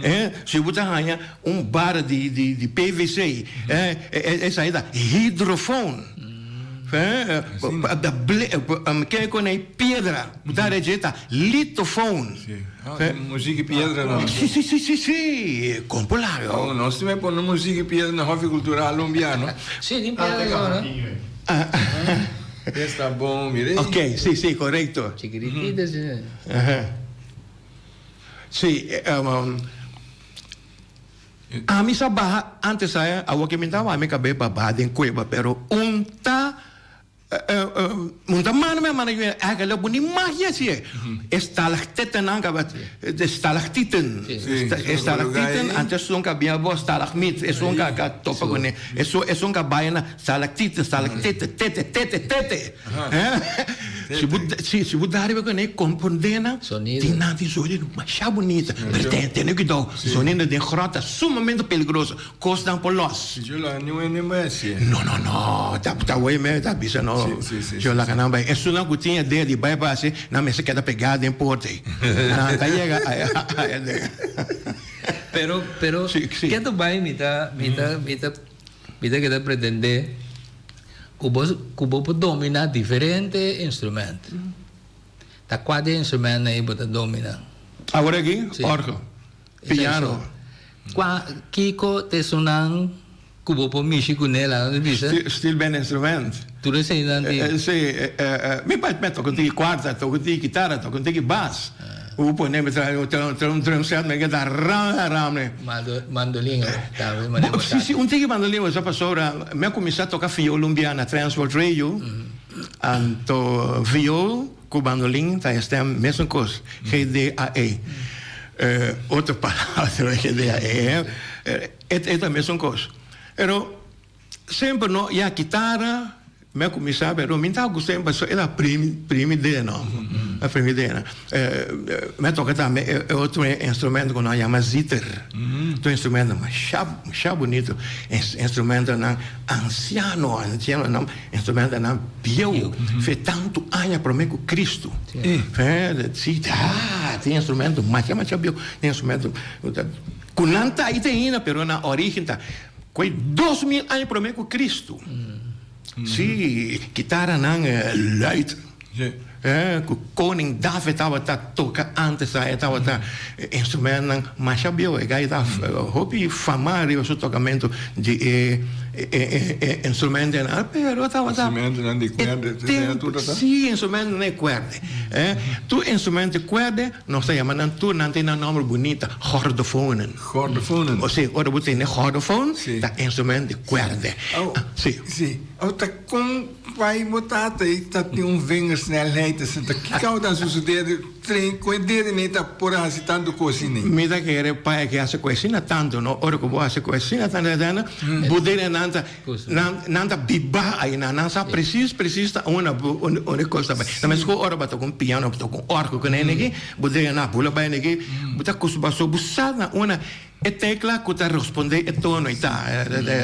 Eh, si bo ta haña un bara di di di PVC, eh, esei ta hidrofoon. Eh, ke kon ei piedra, bo ta rejeta litofoon. Ah, muziek i piedra no. Si, si, si, si, si. Kon por laga. Oh, nos tin me pone muziek i piedra na Hofi Cultural Lumbiano. Si, tin piedra no. Esta bon, mire. Ok, si, si, correcto. Chikiritito, si. Aha. Si, um, ami sa baha antes saya, awor ke mi ta ami kabe pa baha den kueba, pero un ta Un ta manda mi a manda yu eigenlijk bo ni magia si e. E stalactitenan kaba de stalactiten. E stalactiten antes esun ka bia bo stalagmit esun ka ka topa kuné. Esun esun ka bai na stalactite stalactite tete tete tete. Si bo si si bo da riba kuné komprondé nan tin nan tin sonido masha bunita pero tene kuidou sonido den grot ta sumamente peligroso. Kosnan por los. Yo la ni wende mesi. No no no, ta ta wey me ta bisa no. No, yo laga nan bai. Esunnan ku tin idea di bai pa hasi, nan mester keda pegá den porta ei. Nan ta yega aya den. Pero, pero, ke ta bai mi ta, mi ta, mi ta, mi ta keda pretendé ku bo, ku bo por dominá diferente instrument. Ta kua di e instrumentnan ei bo ta dominá? Awor aki, orgel, piano. Kua, kiko ta esunnan Ku bo por mishi kuné la no bisa. Steel band instrument. Tur eseinan tin. Si, mi pai mi a toka un tiki kuarta, toka un tiki kitara, toka un tiki bas. Ku pone mi traha un drum set mi keda ram ram ne. Mandolin tambe manera bo Si si un tiki mandolin bo sa pasobra mi a kuminsá toka viool un bia na Transworld Radio anto viool ku bandolin ta e stem mesun kos G D A E otro palabra G D A E. E ta mesun kos. Pero semper no ya kitara mi a kuminsá pero mi ta gusta pasobra el a primi primi deno a primi deno. Mi a toka tambe e otro instrumento ku nan yama ziter. Ta un instrumento masha masha bunito. Instrumentonan ansiano ansianonan instrumentonan bieu fe tantu aña promé ku Kristu. Si tin instrumento masha masha bieu tin instrumento Ku nan ta i ta hina, pero nan origen ta koe 2000 aña prome ku Kristu. Sí, kitaranan luid ku koning David tabata toka antes, e tabata instrumentnan masha bieu. E gai ta hopi fama riba su tokamentu di e instrumentonan, pero tabata Instrumentonan di kuerde, Sí, instrumentonan di kuerde. Tur instrumento di kuerde. Nos ta yama nan tur, nan tin nan nomber bunita, gordofonen. Gordofonen. O si, ora bo tene gordofon, ta instrument di kuerde. Oh, Si. Si. Oh, ta kon pai bo tata ei ta tin un vingersnelheid asin? Ta kiko ta sucede di train ku e dede nei ta por a hasi tantu kos asina? Mi ta kere pai aki hasi ku asina tantu, no? Ora ku bo hasi ku asina tantu, bo dedenan ta. Nan nan ta biba ayina, nan sa precies precies ta unda unda e kos ta bai. Ta meskos ora bo ta ku un piano, bo ta ku un orgel ku nene aki, bo dega na bula bai niki, bo ta kustumbrá so bo sa na unda e tekla ku ta respondé e tono ei ta.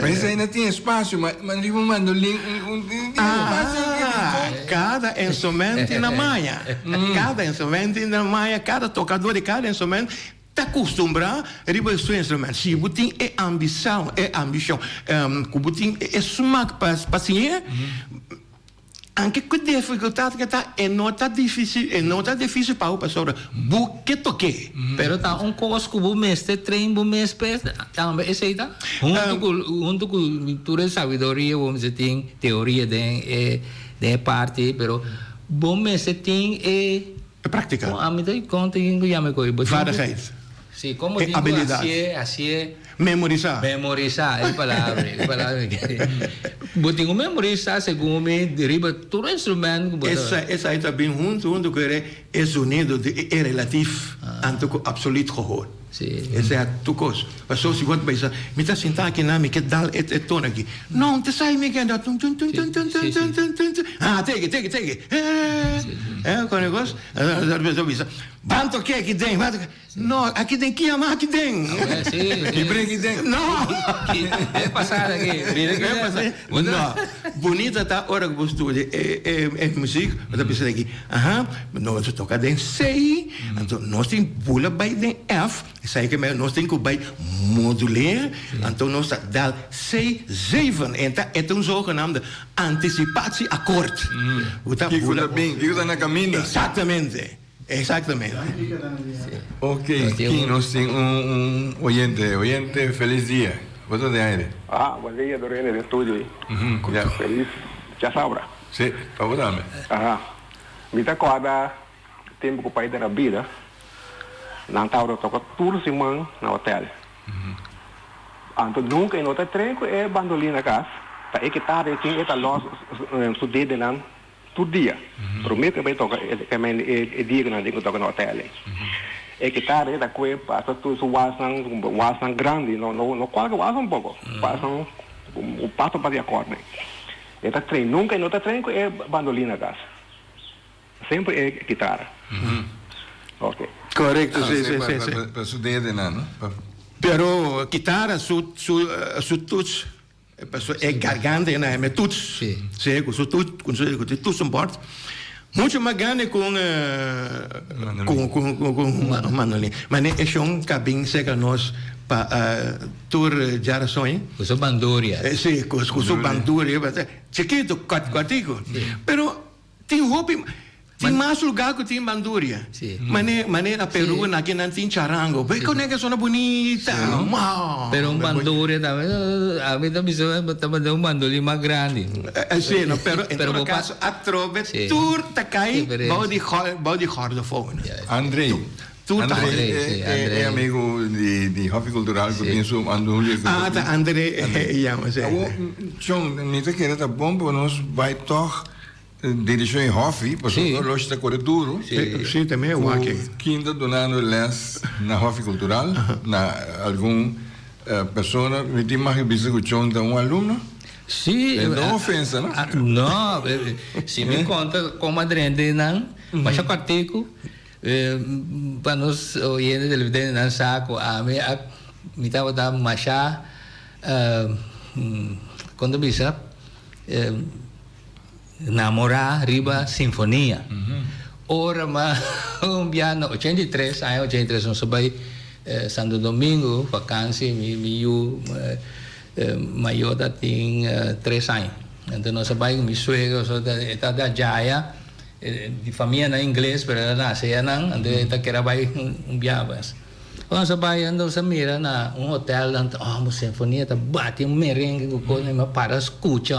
Ma esei no tin espasio, ma ma riba un mandolin un un tin espasio Ah, kada instrument tin na maña, kada instrument tin na maña, kada tokadó di kada instrument Ta kustumbrá riba su instrument. Si bo tin e ambishon, e ambishon, ku bo tin e smak pa pa siñ'é, anke ku difikultat ke ta, e no ta difísil, e no ta difísil pa bo pasobra bo ke tok'é. Pero ta un kos ku bo mester train bo mes p'e tambe esei ta? Huntu ku huntu ku tur e sabiduria bo mester tin teoria den e den e parti, pero bo mester tin e. E práktika. Kon ami ta kon tin ku yama e koe? Bo tin ku Vaardigheid. Si, kon bo E tin ku abilidat. hasié, hasié. Memorisá. Memorisá, e palabra, e palabra mi kere. Bo tin ku memorisá segun mi riba tur instrument ku bo ta. Esa, esei ta bin huntu, huntu ku e e zonido di e relatief anto ku absoluut gehoor. Si. Esei a tur kos. Paso si bo ta bisa, mi ta sinta aki nan, mi ke dal e e tono aki. No, te sai mi ke da tun tun tun tun tun tun tun tun tun tun. Ah, teke, teke, teke. Eh, con e kos. Ta bisa, ban toke aki den, ban toke. No, aki den, ki yama aki den? Si, si. Ki bring aki den? No! E pasada aki, bira aki den. No, bunita ta ora ku bo studia e e e muzik, bo ta bisa aki, aha, nos ta toka den C, anto nos tin bula bai den F. Esei ke nos tin ku bai moduleer, anto nos ta dal C zeven en ta e ta un zogenaamde anticipatieakkoord. Bo ta Kiko ta bin, kiko ta na kaminda. Exactamente, exactamente. Ok, ki nos tin un oyente. Oyente, felis dia. Bo ta den aire. Ah, buen dia Dorene den studio ei. Ya. Felis djasabra. Si, pa bo tambe. Aha. Mi ta kòrda Tempu ku pai ta na bida, nan tabata toka tur siman na hotel. Anto nunka e no ta tren ku e bandolin na kas, ta e kitara e tin e ta lòs su dedenan tur dia. Promé ku e bai toka e dia ku nan tin ku toka na hotel ei. E kitara e ta kue pasa tur su wasnan, wasnan grandi, no no kualke was tampoko, wasnan un pato pa di akorde. E ta tren, nunka e no ta tren ku e bandolin na kas. Semper e kitara. Ok. Correcto, si, si, si, si. Pa su dedenan, no? Pero kitara su, su, su toets. Paso e garganta e na me toets. Sí. Sí, ku su toets, ku su ku su toetsenbord. Mucho mas grande ku un ku ku ku ku un mandolin. Ma ne e shon ka bin serka nos pa tur djarason. Ku su banduria. Sí, ku ku su banduria. Chikitu, kòrtiku. Pero Tin hopi, tin mas lugar cu tin banduria. Mane, mane na Peru na aki nan tin charango. Ve con e sona bunita. Wow. Pero un banduria tambe, a mi ta bisa ta manda un bandolin mas grandi. Si, no, pero en todo caso atrobe tur ta cay bao di bao di gordofoon. André. Tur ta André, e amigo di di Hofi Cultural cu tin su banduria. Ah, ta André e yama, si. Awor, John, mi ta kere ta bon pa nos bay toch Dirishon e hòfi, pasobra e oloshi ta kore duru. Sí, tambe e wak. Ku kin ta dunando lès na hòfi kultural, na algun persona. Mi tin mag di bisa ku Chon ta un alumno? Sí. E no ofensa, no? No, si mi konta kon a drenta einan, masha kòrtiku, pa nos oyente televidentenan sa ku ami a mi tabata masha, kon ta bisa? Namorá riba sinfonia. Ora ma un bia na 83, aña 83 nos a bai Santo Domingo vakansi, mi mi yu mayor ta tin tres aña. Anto nos a bai ku mi suegro, so e ta di Jaya, di famianan ingles pero el a nase ayanan, anto e ta kere a bai un bia pues. Ora nos a bai nos a mira na un hotel nan ta oh sinfonia ta bati un merengue ku kos mi a para skucha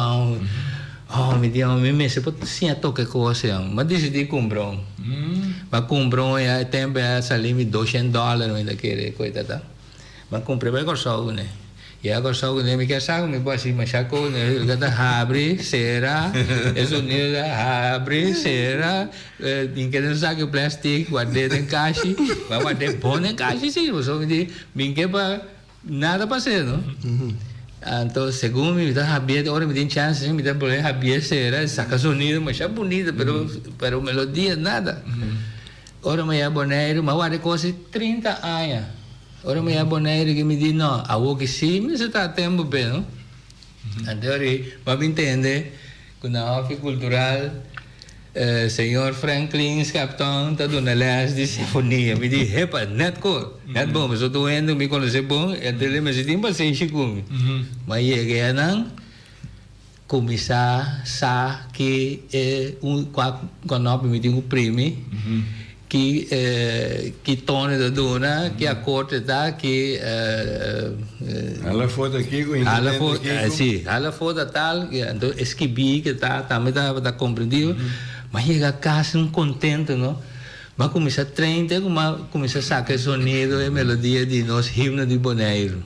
oh mi di mi mester por siña toka e kos ei mi a disidí kumpra un mi a kumpra un ya e tempu a sali mi doshent dòler mi ta kere ku e tata mi a kumpra e bai Kòrsou kuné. Ya Kòrsou ku mi kier sa ku mi por hasi masha kos mi ta habri sera e sonido ta habri sera mi ke den saki plastic ward'é den kashi mi a ward'é bon den kashi si pasobra mi di mi ke pa nada pas'é no anto segun mi ta habié ora mi tin chance mi ta pone habié sera saka sonido masha bunita pero pero melodia nada ora mi a Boneiru mi a warda e kos 30 aña. Ora mi a Bonaire ki mi di no, awo ki si mester ta tempo p'e no. Anto ori mi a bin tende ku na Hofi Kultural señor Franklin Schepton ta duna les di sinfonia. Mi di hepa, net ko, net bon, pasobra tur hende ku mi konosé bon, anto el mester tin pasenshi ku mi. Mi a yega enan, Kuminsá sa ki e un kua kònòpi mi tin ku primi, ki ki tono e ta duna, ki akort e ta, ki Hala for ta kiko, hala for si, hala for ta tal, anto e skibí ke ta tambe tabata komprendibel. Mi a yega kas un kontento no, mi a kuminsá train te ku mi a kuminsá saka e sonido, e melodia di nos himno di Boneiru.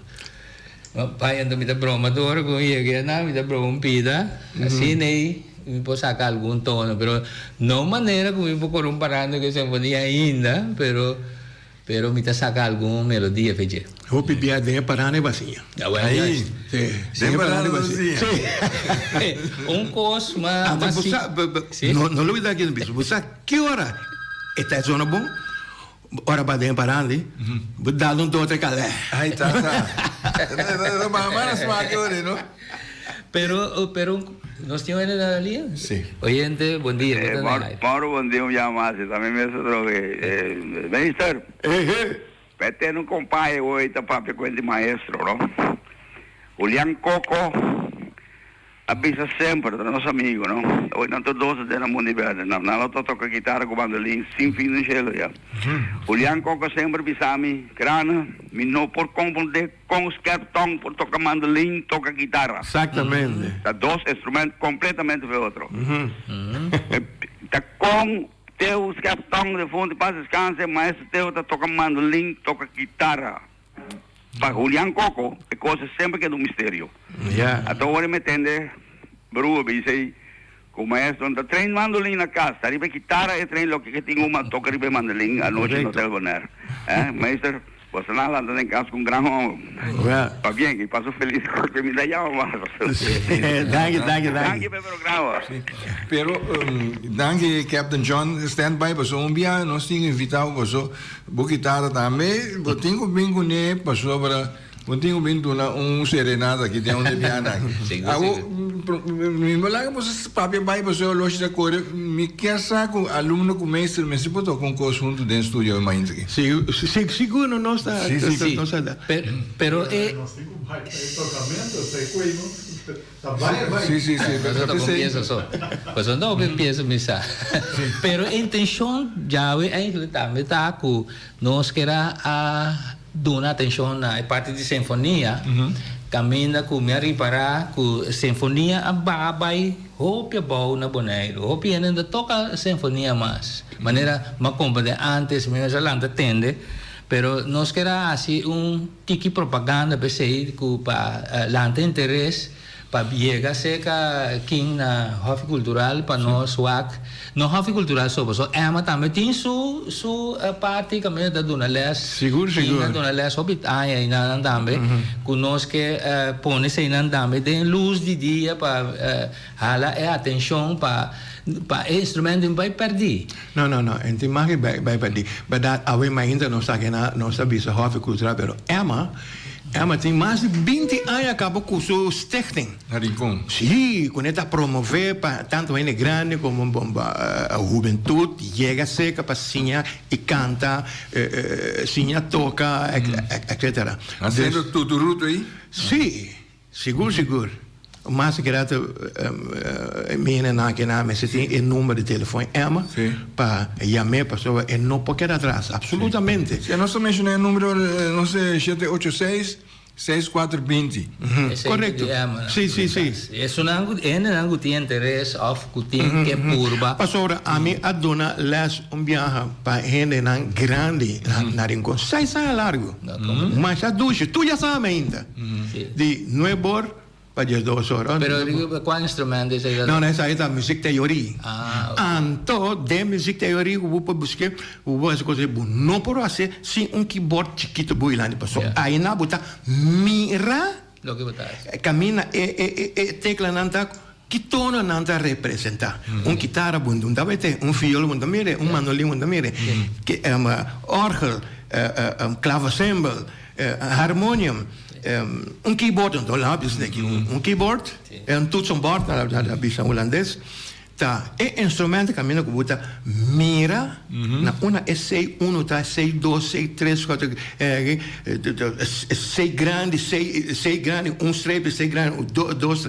Pai anto mi ta broma tur ora ku mi yega nan mi ta broma un pida asina ei mi por saka algun tono pero no manera ku mi por kore un parando ku e sinfonia ainda pero pero mi ta saka algun melodia fe dje. Hopi bia den e paranda e basia. Ai, den e paranda e basia. Si. Un kos ma Anto bo sa, no lo bida aki no bisa, bo sa ki ora e ta zona bon? Ora ba den parandi, bo dal un dote kalè. Ai tata. Mama na smaak ori, no? Pero, pero nos tin oyente na línea? Sí. Oyente, bon dia. Eh, Mauro, bon dia, un llama así. También me otro eh, minister. Eh, eh. Vete un compadre hoy ta papia con el maestro, no? Julián Coco. A bisa semper, ta nos amigo, no? Awor nan tur dos ta den na mundo di berde. Nan lo ta toca guitarra cu bandolin sin fin den cielo ya. Julian Coco semper bisa mi, Crana, mi no por comprende con skerp tong por toca mandolin, toca guitarra. Exactamente. Ta dos instrument completamente fe otro. Ta con Teo skerp tong defunto paz descanse, maestro Teo ta toca mandolin, toca guitarra. Pa Julian Coco e cosa semper keda un misterio. Ata ora mi tende broer bisa ei cu maestro no ta train mandolin na cas, ta riba e kitara e train loke ke tin uma toca riba e mandolin anochi na Hotel Bonaire. Eh, meester, boso nan lanta den cas cu un gran homber. Pabien y paso feliz porque mi ta yama mas. Danki, danki, danki. Danki pa e programa. Pero, danki Captain John, stand by paso un bia nos tin invitao boso. Bo kitara tambe, bo tin ku bin kuné pasobra. Bo tin ku bin duna un serenata aki den un de biaha aki. Sigur, Awo, sigur. mi no laga boso papia bai pasobra oloshi ta kore. Mi kier sa ku alumno ku meester mester por toka un kos huntu den studio awe mainta aki. Si, si, sigur no nos ta, Si, si. Si, nos ta da. pero, pero e. Nos tin ku bai pa e tokamentu, esei ku no ta bai bai. Si, si, si. Pero ta bon piensa so. Pasobra no hopi piensa mi sa. Pero e intenshon djawe eigenlijk tambe ta ku nos kier a Duna atenshon na e parti di sinfonia, kaminda ku mi a ripará ku sinfonia a baha bai hopi abou na Boneiru. Hopi hende no ta toka sinfonia mas, manera mi a komprendé ántes, mi mes a lanta tende, pero nos ker a hasi un tiki propaganda p'esei ku pa lanta interes. Pa yega serka kin na Hòfi Kultural pa nos wak, no Hòfi Kultural so, pasobra Emma tambe tin su su parti kaminda ta duna lès. Sigur, sigur. Tin a duna lès hopi aña einan tambe, ku nos ke pone eseinan tambe den lus di dia pa hala e atenshon pa pa e instrumento no bai pèrdí. No, no, no, e tin mas ke bai bai pèrdí. Bèrdat, awe mainta nos ta kena, nos ta bisa Hòfi Kultural, pero Emma Emma tin mas di binti aña kaba ku su stichting. Na Rincon. Sí, ku ne ta promové pa tantu hende grandi komo hubentut yega serka pa siña i kanta, siña toka, etcetera. Hasiendo tuturutu ei? Sí, sigur sigur. Mas ke rato mi hendenan aki nan mester tin e number di telefon Emma pa yam'é pasobra e no por keda atras absolutamente. Si nos ta menshoná e numero nos e shete ocho seis, seis kuater binti. Korekto. Si si si. Esunnan ku e hendenan ku tin interes òf ku tin ke purba. Pasobra ami a duna lès un biaha pa hendenan grandi na Rincon seis aña largu. Masha dushi tur ya sa mi ainda. Di nuebor Pa diesdos ora. Pero riba cua instrumento esey ta? No, no, esaki ta muziektheorie. Ah, ok. Anto, den muziektheorie ku bo por buske, ku bo hasi kos bo no por hasi sin un keyboard chikito bo dilanti. Pasobra aina bo ta mira Loke bo ta hasi. kaminda e e e e teklanan ta, ki tono nan ta representá. Un kitara bo no ta wete, un viool bo no ta mira, un mandolin bo no ta mira, orgel, klavesembel, harmonium. Un keyboard, anto laat bisa neki, un keyboard, un toetsenbord, laat bisa hulandes, ta e instrumento kaminda ku bo ta mira na una e C uno ta, C dos, C tres, kuater, C grandi, C, C grandi, un streepje, C grandi, dos,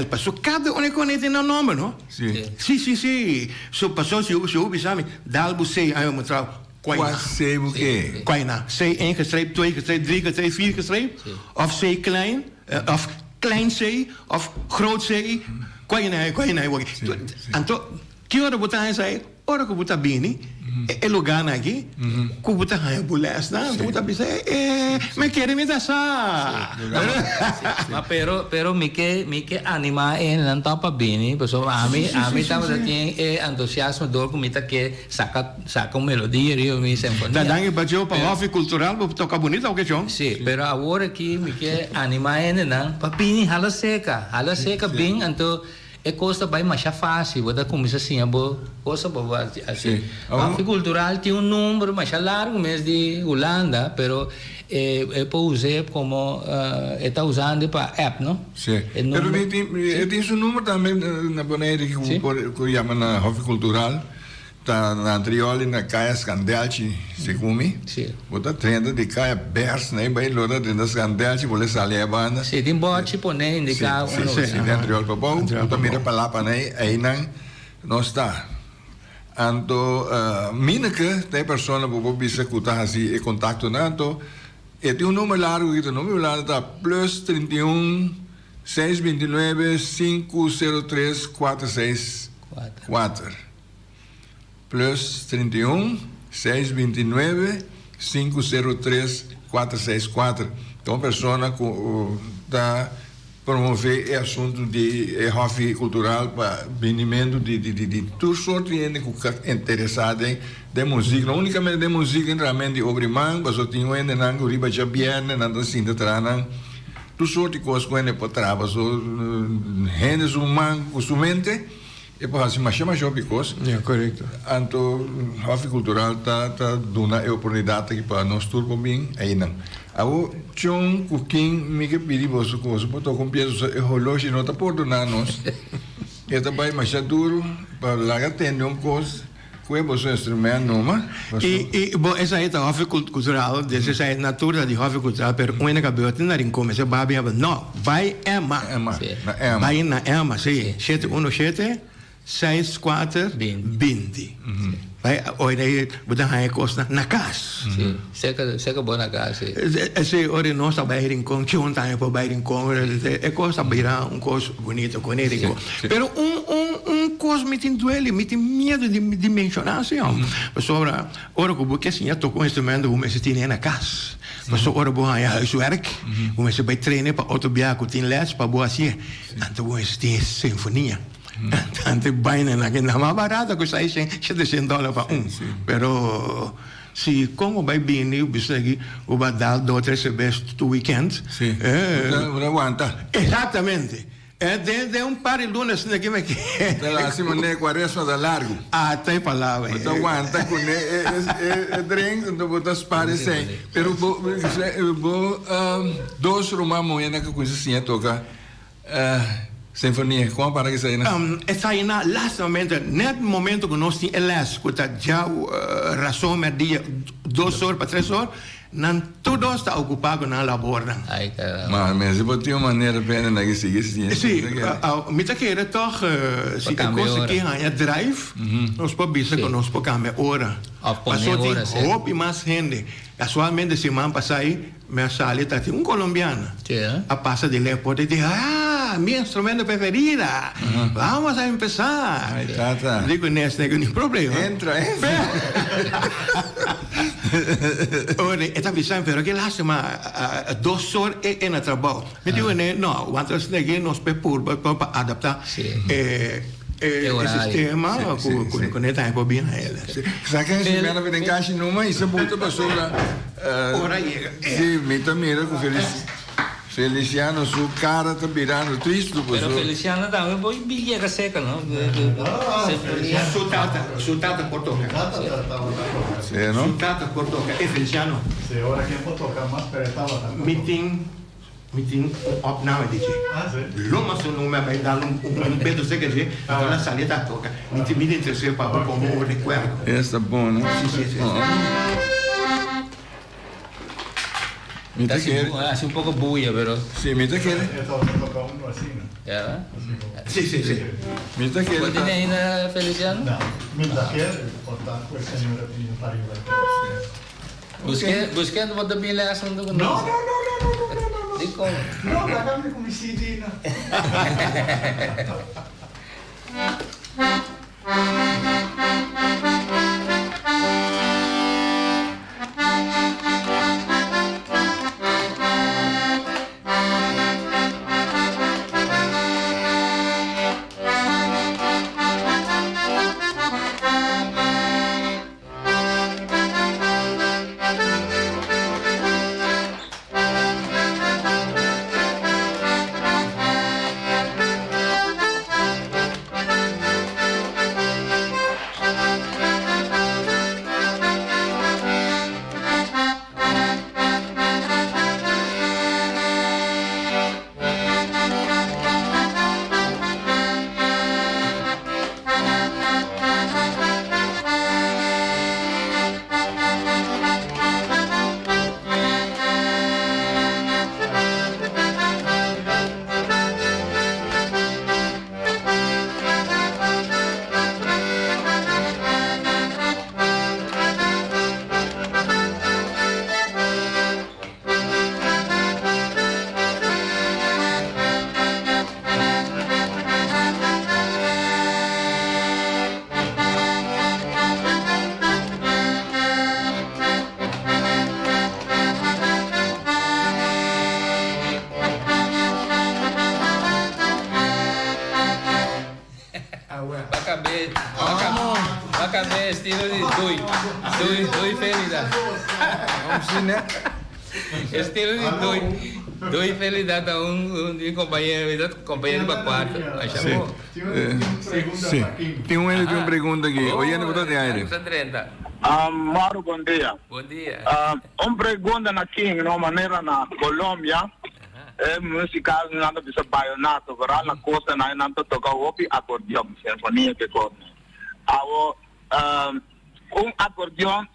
paso kada un e kone tin nan nomber, no? Si, si, si. So paso si bo bisa mi, dal bo C, ai bo mustrao. Kua C bo ke? Kua C één gestreept, twee gestreept, drie gestreept, vier gestreept? Of C klein, of klein C, of groot C? Kua kua bo ke? Anto, ki ora bo ta haña esei? Ora ku bo ta bini e lugarnan aki, ku bo ta haña bo lèsnan, anto bo ta bisa, e, mi kere mi ta sa. Ma pero, pero mi ke, mi ke animá e hendenan tòg pa bini, pasobra ami, ami tabata tin e entusiasmo dor ku mi ta ke Saca saca un melodia riba mi sinfonia. Ta danki pa djo pa Hòfi Kultural bo toka bunita oke chon. Si, pero awor aki mi ke anima hendenan pa bini hala seka, hala seka bin anto e kos ta bai masha fácil, bo ta kuminsá siña bo kosa bo bo hasi. Hòfi Kultural tin un number masha largu mes di Hulanda pero e e por us'é komo e ta usando pa app no. Si, pero mi tin e tin su number tambe na Bonaire ku por ku yama na Hòfi Kultural. Ta na Antrioli na Kaya Skandelchi segun mi. Si. Bo ta drenta di Kaya Bers na bai lo ta drenta Skandelchi bo le sali e banda. Si, tin bòchi pone indiká Si, unda si, bo si, ta. di Antriol pa bou, bo ta mira palapa na ei, einan nos ta. Anto Mineke ta e persona ku bo bisa ku ta hasi e kontaktonan, anto e tin un number largu aki, ta number Hulanda ta plus 31 629 503 464. Plus 31 629 503 464 Ta un persona ku ta promové e asuntu di e hòfi kultural pa binimentu di di tur sort di hende ku ta interesá den den muzik. No únikamente den muzik, realmente di obra i man, pasobra tin hendenan ku riba djabièrnè nan ta sinta traha nan tur sort di kos ku hende por traha pasobra hende su man ku su mente. E por hasi masha masha hopi kos. Ja, korekto. Anto Hòfi Kultural ta ta duna e oportunidat aki pa nos tur por bin einan. Awor chon ku kin mi ke pidi boso ku boso por toka un piesa pasobra e holoshi no ta pordoná nos. E ta bai masha duru pa laga tende un kos ku e boso instrument numa. Paso. I i bo esei ta Hòfi Kultural, des esei natur ta di Hòfi Kultural pero un hende ka bira tin na Rincon mester babia aba no bai Emma. Emma, na Emma. Bai na Emma si, shete uno shete seis kuater binti. Bai ora ei bo ta haña e kosnan na kas. Si, serka serka bo na kas, si. Si, ora nos ta bai Rincon, chon tambe por bai Rincon, e kos ta bira un kos bunito ku ne Rincon. Pero un un un kos mi tin duele, mi tin miedu di di menshoná si hòm. Pasobra ora ku bo ke siña toka un instrumento bo mester tene na kas. Pasobra ora bo haña huiswerk, bo mester bai traine pa otro biaha ku tin lès pa bo hasié. Anto bo mester tin e sinfonia. Tante baina na ke na mas barato ku seishen, sheteshen dòler pa un. Pero si kon bo bai bini bisa aki bo bai dal dos tres serbes tur weekend. Si, bo ta wanta. Exactamente. Den den un par di luna asina ki me ke. Ta hasi manera kuaresma ta largu. Ata e palabra. Bo ta wanta kuné e drink anto bo ta spar esei. Pero bo bo dos ruman muhé nan ku kuminsa siña toka. Sinfonia, kon a para ku esei nan? Esei na lastimamente net momento ku nos tin e les ku ta dja rason merdia dos or pa tres or, nan tur dos ta okupá ku nan labornan. Ai caramba. Ma mester por tin un manera pa hende nan ke sigui siña. Sí, mi ta kere tòg si e kos aki haña drive, nos por bisa ku nos por kambia ora. Òf pone ora, Pasobra tin hopi mas hende. Kasualmente siman pasá ei. Mi a sali ta tin un colombiana a pasa di ley porta y di, Ah, mi instrumento preferida! Vamos a empezar! Ay, tata. Digo, Nes, no hay ningún problema. Entra, entra. Ora, e ta bisa, pero ke lastima, dos or e na trabou. Mi digo, no, want asina aki nos por purba pa adapta e sistema ku ne tambe por bin na el. Sa ke Jimena bini den kashi numa i sa buta pasobra Ora yega. Si, mi ta mira ku Feliciano su kara ta birando tristu pasobra. Pero Feliciano tambe por bin yega seka no. Su tata, su tata por toka. Si no? Su tata por toka, e Feliciano. Si, ora ke por toka mas pero e tabata por toka. Mi tin. Mi tin un opname di dje. Lo mas un mi a bai dal un beto cerca dje, anto el a sali e ta toca. Mi tin mi ta interes'é pa bo como un recuerdo. Esta bon, no? Si, si, si. Mi ta kere. Haci un poco buya, pero. Si, mi ta kere. E tabata toca uno asina. Ya? Si, si, si. Mi ta kere. Bo tene ainda, Feliciano? No, mi ta kere, por ta cu e señora tin pariba. Busque, busque bo ta bin les hunto cu nos. No, no, no, no, no, no, no, no. Dicon? No, laga mi cu mi CD no. Ba cambia estilo di Dui. Dui, Dui Felida. Estilo di Dui. Doy felicidad a un, un, un compañero, mi ta compañero pa cuarto. Masha Sí. bo. Sí. Tin un hende tin un pregunta aki. Oyente bo ta den aire. Sa 30. Um, Mauro, bon dia. Bon dia. Um, un pregunta na King, no, manera na Colombia, e musical nan ta bisa vallenato, vooral na costa nan nan ta toca hopi acordeon, sinfonía ke kos. Awo, um, un acordeon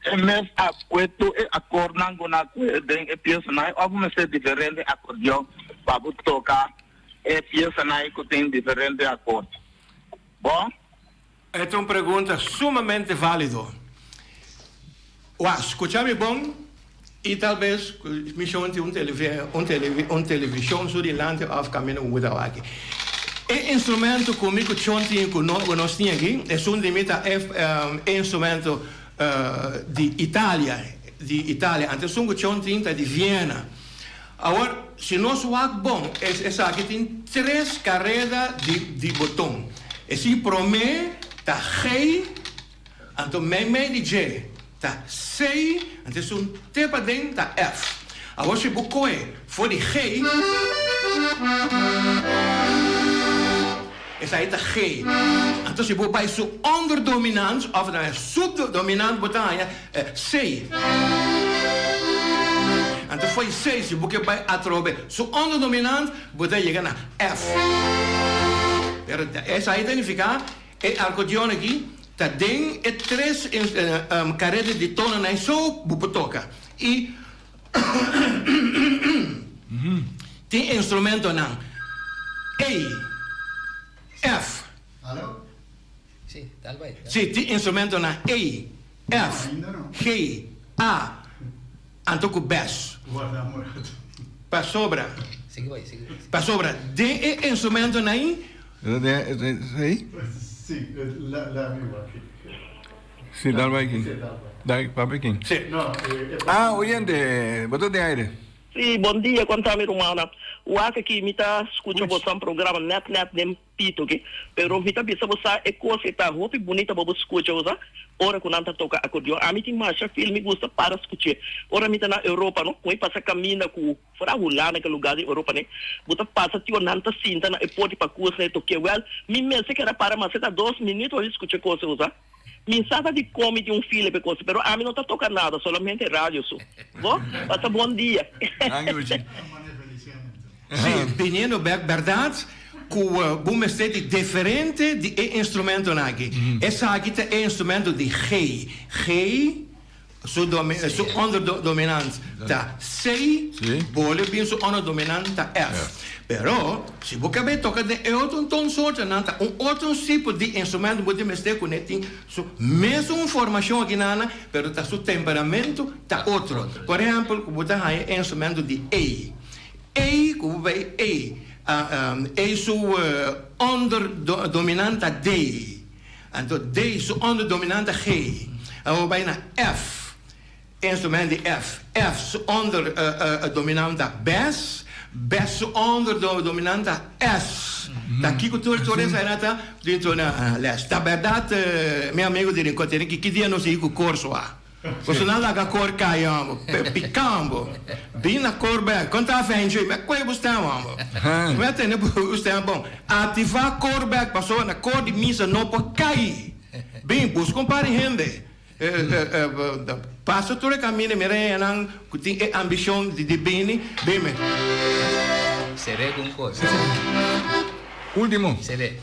e mes a kue tur e akordnan ku nan kue den e piesanan òf mester diferente akordeon pa bo toka e piesanan ku tin diferente akord? Bon. E ta un pregunta sumamente válido. Wak, skucha mi bon i tal bes mi shon tin un un televishon su dilanti òf kaminda ku bo ta wak. E instrumento ku mi ku shon tin ku nos tin aki, esun di mi ta e instrumento di Italia, di Italia. Anto esun ku shon tin ta di Viena. Awor, si nos wak bon, esaki tin tres kareda di di boton. Esei promé ta G, anto meimei di dje ta C, anto esun te paden ta F. Awor si bo kohe for di G, esaki ta G. Anto si bo bai su onderdominant of na e subdominant bo ta haña C. Anto fo'i C si bo ke bai atrobe su onderdominant bo ta yega na F. Pero esaki ta nifiká e arkodeon aki ta den e tres kareda di tononan so bo por toka. I tin instrumentonan A, F. Sí, tin instrumentonan A, F, G, A, anto ku bes. Pasobra, pasobra den e instrumentonan ei. Sí, dal bai aki. Dal, papia aki. Ah, oyente, bo ta den aire. Sí, bon dia, konta mi rumannan. Wak aki mi ta skucha boso programa nèt nèt den pito ki, pero mi ta bisa bo sa e kos e ta hopi bunita bo bo skucha bo sa ora ku nan ta toka akordeon. Ami tin masha fil mi gusta para skuch'é. Ora mi ta na Europa no, ku mi pasa kaminda ku fora Hulanda ke lugar di Europa ne, bo ta pasa tio nan ta sinta na e poti pa kus na e tok'é. Wèl, mi mester keda para mas e ta dos minüt pa mi skucha e kos bo sa. Mi sa ta di con mi tin un file p'e cosa, pero ami no ta toca nada, solamente radio su. Bo? Pasa bon dia. Sí, biniendo bek, berdad cu bo mester di diferente di e instrumentonan aki. Esaki ta e instrumento di G. G su su onderdominant ta C, bole bin su onderdominant ta F. Pero si bo ke bay toca den e otro toonsoortennan ta un otro tipo di instrumento bo tin mester cu ne tin su mesun formacion aki nan, pero ta su temperamento ta otro. Por ehempel cu bo ta haya e instrumento di A. A cu bo bay A, A su onderdominant ta D. Anto D su onderdominant ta G. Awor bai na F, instrument di F. F su onderdominant ta Bes, Bes su onderdominant ta Es. Ta kiko tur tur esei ta dentro na les. Ta bèrdat mi amigo di Rincon tene ki ki dia nos a ku kor sua. Boso nan laga kor kai hombo, pica hombo. Bin na kor bek, kon ta fenchi, me koe bo stem hombo. Me tene bo stem bon. Activa kor bek pasobra na kor di misa no por kai. Bin busca un par di hende. Pasa tur e caminda mira e nan cu tin e ambicion di bini, bin me. Seré cu un cos. Ultimo. Seré.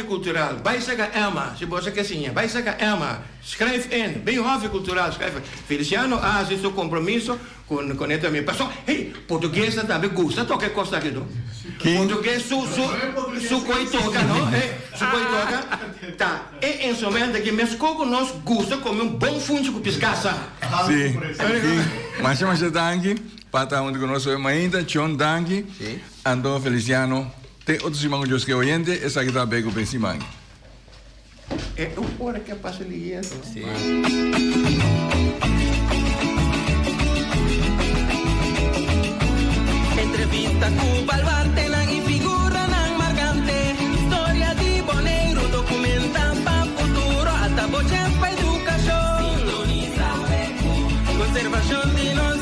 Hòfi Kultural, bai saka Emma, si bo sa ke siña, bai saka Emma, schrijf in, bin Hòfi Kultural, schrijf in. Feliciano a hasi su kompromiso ku ku ne tambe. Paso, hey, portuguesnan tambe gusta toka e kos aki no. Portugues su su su koi toka no, hey, su koi toka ta e instrumento aki meskos ku nos gusta kome un bon funchi ku piskasa. Si, si. Masha masha danki pa ta huntu ku nos hoy mainta. Chon danki. Anto Feliciano. Te otro siman ku Dios ke oyente, esaki ta Beko Pe Siman. E un ora ke pasa liye eso. Sí. Entrevista ku baluartenan i figuranan markante. Historia di Boneiru dokumenta pa futuro. Ata bo chèns pa edukashon. Sintonisa BQ. Konservashon di nos.